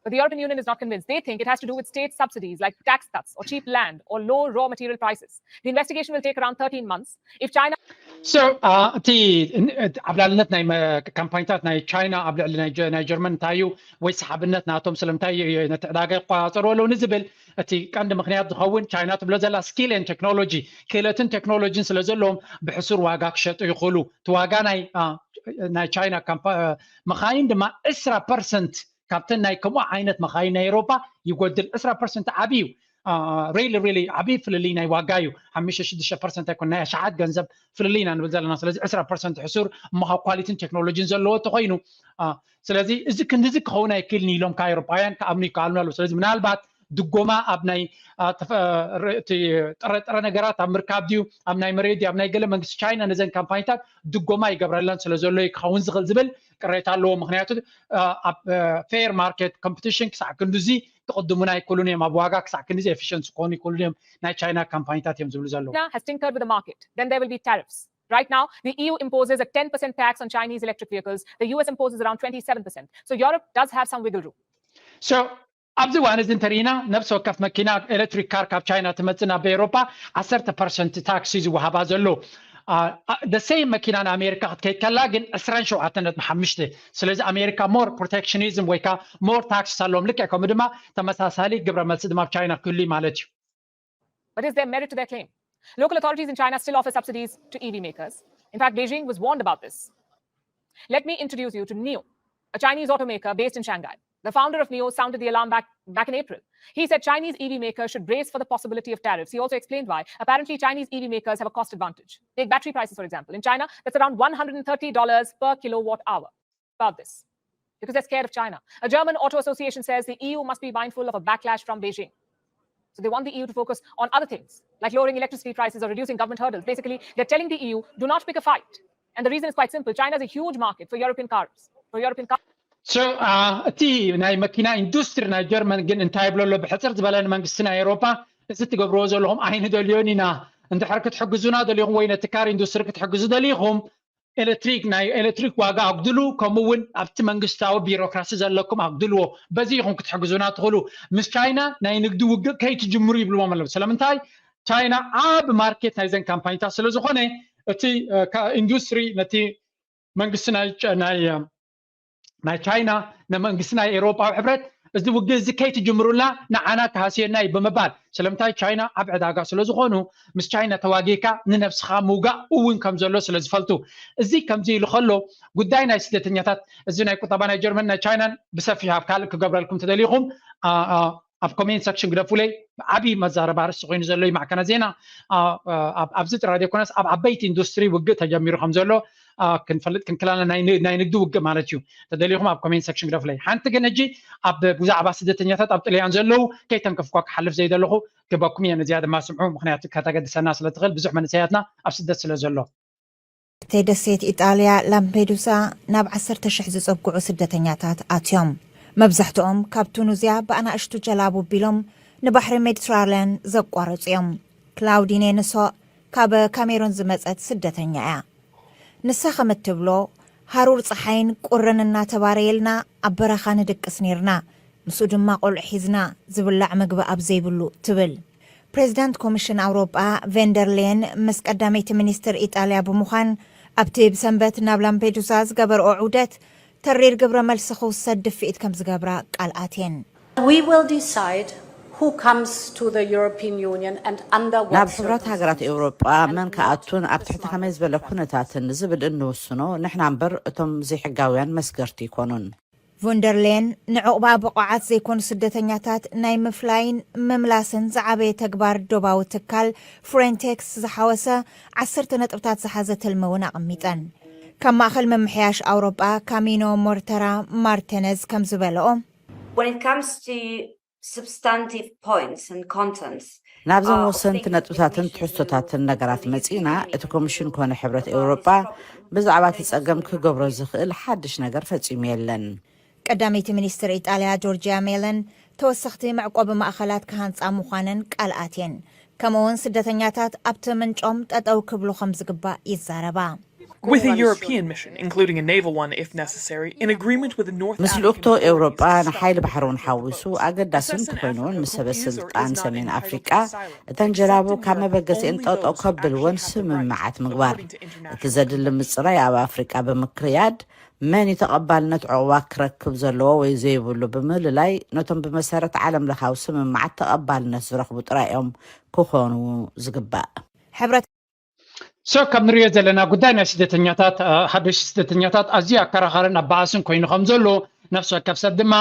But the European Union is not convinced. They think it has to do with state subsidies like tax cuts or cheap land or low raw material prices. The investigation will take around thirteen months. If China So እቲ ዓብላልነት ናይ ካምፓኒታት ናይ ቻይና ኣብ ልዕሊ ናይ ጀርመን እንታይ እዩ ወይ ሰሓብነት ናቶም ስለምንታይ ነቲ ዕዳጋ ይቆፃፀሩ ኣለዉ ንዝብል እቲ ቀንዲ ምክንያት ዝኸውን ቻይና ትብሎ ዘላ skill and technology ክእለትን ቴክኖሎጂን ስለ ዘለዎም ብሕሱር ዋጋ ክሸጡ ይኽእሉ። እቲ ዋጋ ናይ ቻይና መኻይን ድማ ዕስራ ፐርሰንት ካብተን ናይ ከምኡ ዓይነት መኻይን ናይ ኤውሮፓ ይጎድል። ዕስራ ፐርሰንት ዓብዪ እዩ። ሪሊ ሪሊ ዓብዪ ፍልልይ ናይ ዋጋ እዩ። ሓሙሽተ ሽዱሽተ ፐርሰንት ኣይኮን ናይ ኣሽሓት ገንዘብ ፍልልይ ኢና ንብል ዘለና። ስለዚ ዕስራ ፐርሰንት ሕሱር እሞ ካብ ኳሊቲን ቴክኖሎጂን ዘለዎ ተኮይኑ ስለዚ እዚ ክንድዚ ክኸውን ኣይክእልን ኢሎም ካብ ኤውሮፓውያን ክኣምኑ ይከኣሉን ኣለዉ። ስለዚ ምናልባት ድጎማ ኣብ ናይ ጥረ ነገራት ኣብ ምርካብ ድዩ ኣብ ናይ መሬት ድዩ ኣብ ናይ ገለ መንግስቲ ቻይና ነዘን ካምፓኒታት ድጎማ ይገብረለን ስለ ዘሎ ክኸውን ዝኽእል ዝብል ቅሬታ ኣለዎ። ምክንያቱ ኣብ ፌር ማርኬት ኮምፒቲሽን ክሳዕ ክንድዚ ክቕድሙና ኣይክእሉን እዮም። ኣብ ዋጋ ክሳዕ ክንድዚ ኤፊሽንት ክኾኑ ይክእሉን እዮም ናይ ቻይና ካምፓኒታት እዮም ዝብሉ ዘለዉ። China has tinkered with the market, then there will be tariffs. Right now, the E U imposes a ten percent tax on Chinese electric vehicles. The U S imposes around twenty-seven percent. So Europe does have some wiggle room. So ኣብዚ እዋን እዚ እንተርኢና ነብሲ ወከፍ መኪና ኤሌክትሪክ ካር ካብ ቻይና ትመፅእ ናብ ኤውሮፓ ዓሰርተ ፐርሰንት ታክስ እዩ ዝወሃባ ዘሎ። ደሰይ መኪና ንኣሜሪካ ክትከይድ ከላ ግን ዕስራን ሸውዓተን ነጥቢ ሓሙሽተ። ስለዚ ኣሜሪካ ሞር ፕሮቴክሽኒዝም ወይ ከዓ ሞር ታክስ ኣለዎም። ልክዕ ከምኡ ድማ ተመሳሳሊ ግብረ መልሲ ድማ ኣብ ቻይና ክህሉ እዩ ማለት እዩ። But is there merit to their claim? Local authorities in China still offer subsidies to E V makers. In fact, Beijing was warned about this. Let me introduce you to NIO, a Chinese automaker based in Shanghai. The founder of NIO sounded the alarm back, back in April. He said Chinese E V makers should brace for the possibility of tariffs. He also explained why. Apparently, Chinese E V makers have a cost advantage. Take battery prices, for example. In China, that's around one hundred thirty dollars per kilowatt hour. About this. Because they're scared of China. A German auto association says the E U must be mindful of a backlash from Beijing. So they want the E U to focus on other things, like lowering electricity prices or reducing government hurdles. Basically, they're telling the E U, do not pick a fight. And the reason is quite simple. China is a huge market for European cars. For European cars. So እቲ ናይ መኪና ኢንዱስትሪ ናይ ጀርመን ግን እንታይ ይብሎ ኣሎ? ብሕፅር ዝበለ ንመንግስቲ ናይ ኤውሮፓ እዚ ትገብርዎ ዘለኹም ኣይንደልዮን ኢና። እንድሕር ክትሕግዙና ደሊኹም ወይ ነቲ ካር ኢንዱስትሪ ክትሕግዙ ደሊኹም ኤሌክትሪክ ናይ ኤሌክትሪክ ዋጋ ኣጉድሉ፣ ከምኡ እውን ኣብቲ መንግስታዊ ቢሮክራሲ ዘለኩም ኣጉድልዎ። በዚ ኢኹም ክትሕግዙና ትኽእሉ። ምስ ቻይና ናይ ንግዲ ውግእ ከይትጅምሩ ይብልዎም ኣለዉ። ስለምንታይ? ቻይና ዓቢ ማርኬት ናይዘን ካምፓኒታት ስለ ዝኾነ እቲ ኢንዱስትሪ ነቲ መንግስቲ ናይ ናይ ቻይና ንመንግስቲ ናይ ኤውሮጳዊ ሕብረት እዚ ውግእ እዚ ከይትጅምሩልና ንዓና ክሃስየና እዩ ብምባል ስለምንታይ ቻይና ኣብ ዕዳጋ ስለ ዝኾኑ ምስ ቻይና ተዋጊእካ ንነብስኻ ምውጋእ እውን ከም ዘሎ ስለ ዝፈልጡ እዚ ከምዚ ኢሉ ከሎ ጉዳይ ናይ ስደተኛታት እዚ ናይ ቁጠባ ናይ ጀርመን ናይ ቻይናን ብሰፊሕ ኣብ ካልእ ክገብረልኩም ተደሊኹም ኣብ ኮሜንት ሰክሽን ግደፉለይ ዓብዪ መዛረባ ርእሲ ኮይኑ ዘሎ እዩ ማዕከና ዜና ኣብዚ ጥራይ ዘይኮነስ ኣብ ዓበይቲ ኢንዱስትሪ ውግእ ተጀሚሩ ከም ዘሎ ክንፈልጥ ክንክላና ናይ ንግዲ ውግእ ማለት እዩ። ተደሊኹም ኣብ ኮሜንት ሰክሽን ግደፉለይ። ሓንቲ ግን ሕጂ ኣብ ብዛዕባ ስደተኛታት ኣብ ጥልያን ዘለዉ ከይተንከፍኳ ክሓልፍ ዘይደለኹ ክበኩም እየ። ነዚኣ ድማ ስምዑ፣ ምክንያቱ ከተገድሰና ስለ ትኽእል ብዙሕ መንእሰያትና ኣብ ስደት ስለ ዘሎ። ኣብቲ ደሴት ኢጣልያ ላምፔዱሳ ናብ ዓሰርተ ሽሕ ዝጸግዑ ስደተኛታት ኣትዮም። መብዛሕትኦም ካብ ቱኑዝያ ብኣናእሽቱ ጀላቡ ኣቢሎም ንባሕሪ ሜዲትራልያን ዘቋረጹ እዮም። ክላውዲኔ ንሶ ካብ ካሜሩን ዝመጸት ስደተኛ እያ። ንሳ ከም እትብሎ፣ ሃሩር ጸሓይን ቁርን እናተባረየልና ኣብ በረኻ ንድቅስ ኔርና፣ ምስኡ ድማ ቆልዑ ሒዝና ዝብላዕ ምግቢ ኣብ ዘይብሉ ትብል። ፕሬዚዳንት ኮሚሽን ኣውሮጳ ቬንደር ሌየን ምስ ቀዳመይቲ ሚኒስትር ኢጣልያ ብምዃን ኣብቲ ብሰንበት ናብ ላምፔዱዛ ዝገበርኦ ዑደት ተሪር ግብረ መልሲ ክውሰድ ድፍኢት ከም ዝገብራ ቃል ኣትየን። We will decide who comes to the European Union and under what ናብ ሕብረት ሃገራት ኤውሮጳ መን ክኣቱን ኣብ ትሕቲ ከመይ ዝበለ ኩነታትን ዝብል እንውስኖ ንሕና እምበር እቶም ዘይሕጋውያን መስገርቲ ይኮኑን። ቮንደርሌን ንዕቑባ ብቑዓት ዘይኮኑ ስደተኛታት ናይ ምፍላይን ምምላስን ዝዓበየ ተግባር ዶባዊ ትካል ፍሬንቴክስ ዝሓወሰ ዓሰርተ ነጥብታት ዝሓዘ ትልሚ እውን ኣቐሚጠን። ካብ ማእኸል ምምሕያሽ ኣውሮጳ ካሚኖ ሞርተራ ማርቴነዝ ከም ዝበለኦ When it comes to substantive points and contents, ናብዞም ወሰንቲ ነጥብታትን ትሕዝቶታትን ነገራት መጺእና፣ እቲ ኮሚሽን ኮነ ሕብረት ኤውሮጳ ብዛዕባ እቲ ጸገም ክገብሮ ዝኽእል ሓድሽ ነገር ፈጺሙ የለን። ቀዳመይቲ ሚኒስትር ኢጣልያ ጆርጂያ ሜለን ተወሰኽቲ መዕቆቢ ማእኸላት ክሃንጻ ምዃነን ቃል ኣትየን። ከምኡውን ስደተኛታት ኣብቲ ምንጮም ጠጠው ክብሉ ከም ዝግባእ ይዛረባ። With a European mission, including a naval one if necessary, in agreement with the North ምስ ልኡኽቶ ኤውሮጳ ንሓይሊ ባሕሪ እውን ሓዊሱ ኣገዳሲ እንተኮይኑውን ምስ ሰበ ስልጣን ሰሜን ኣፍሪቃ እተን ጀላቡ ካብ መበገሲኤን ጠጠው ከብልወን ስምምዓት ምግባር። እቲ ዘድሊ ምጽራይ ኣብ ኣፍሪቃ ብምክርያድ መን እዩ ተቐባልነት ዕቑባ ክረክብ ዘለዎ ወይ ዘይብሉ ብምልላይ ነቶም ብመሰረት ዓለም ለኻዊ ስምምዓት ተቐባልነት ዝረኽቡ ጥራይ እዮም ክኾኑ ዝግባእ። ሕብረት So ከም ንሪኦ ዘለና ጉዳይ ናይ ስደተኛታት ሓደሽ ስደተኛታት ኣዝዩ ኣከራኻርን ኣባኣስን ኮይኑ ከም ዘሎ ነፍሲ ወከፍ ሰብ ድማ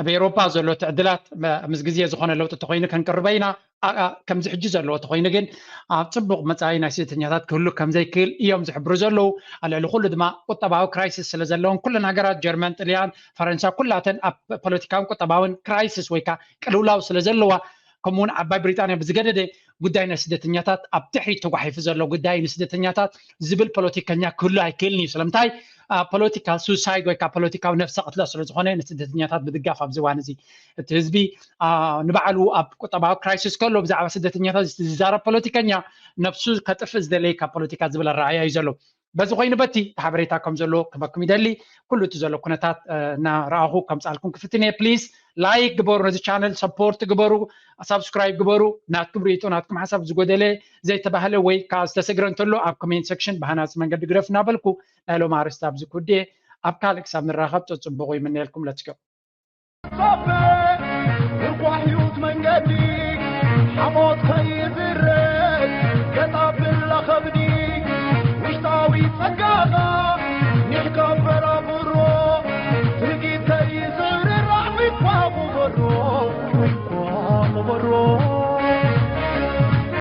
ኣብ ኤውሮጳ ዘሎ ትዕድላት ምስ ግዜ ዝኾነ ለውጢ ተኮይኑ ከንቅርበ ኢና። ከምዚ ሕጂ ዘለዎ ተኮይኑ ግን ኣብ ፅቡቅ መፃኢ ናይ ስደተኛታት ክህሉ ከምዘይክእል እዮም ዝሕብሩ ዘለዉ። ኣብ ልዕሊ ኩሉ ድማ ቁጠባዊ ክራይሲስ ስለ ዘለዎም ኩለን ሃገራት ጀርመን፣ ጥልያን፣ ፈረንሳ ኩላተን ኣብ ፖለቲካውን ቁጠባውን ክራይሲስ ወይ ከዓ ቅልውላው ስለ ዘለዋ ከምኡውን ዓባይ ብሪጣንያ ብዝገደደ ጉዳይ ናይ ስደተኛታት ኣብ ድሕሪት ተጓሒፉ ዘሎ ጉዳይ ንስደተኛታት ዝብል ፖለቲከኛ ክህሉ ኣይክእልን እዩ። ስለምንታይ ፖለቲካ ሱሳይድ ወይ ከዓ ፖለቲካዊ ነፍሰ ቅትለት ስለዝኾነ ንስደተኛታት ብድጋፍ ኣብዚ እዋን እዚ እቲ ህዝቢ ንባዕሉ ኣብ ቁጠባዊ ክራይሲስ ከሎ ብዛዕባ ስደተኛታት ዝዛረብ ፖለቲከኛ ነፍሱ ከጥፍእ ዝደለየ ካብ ፖለቲካ ዝብል ኣረኣያ እዩ ዘሎ። በዚ ኮይኑ በቲ ሓበሬታ ከም ዘሎ ክበኩም ይደሊ። ኩሉ እቲ ዘሎ ኩነታት እናረኣኹ ከምፃልኩም ክፍትን እየ። ፕሊዝ ላይክ ግበሩ፣ ነዚ ቻነል ሰፖርት ግበሩ፣ ሳብስክራይብ ግበሩ። ናትኩም ርእቶ ናትኩም ሓሳብ ዝጎደለ ዘይተባህለ ወይ ከዓ ዝተሰግረ እንተሎ ኣብ ኮሜንት ሴክሽን ብሃናፂ መንገዲ ግደፍ እናበልኩ ናይ ሎም ኣርስቲ ኣብዚ ኩዴ ኣብ ካልእ ክሳብ ንራኸብ ፀፅቡቑ ይምነየልኩም። ለትስገው ርቋሕ ህይወት መንገዲ ሓሞት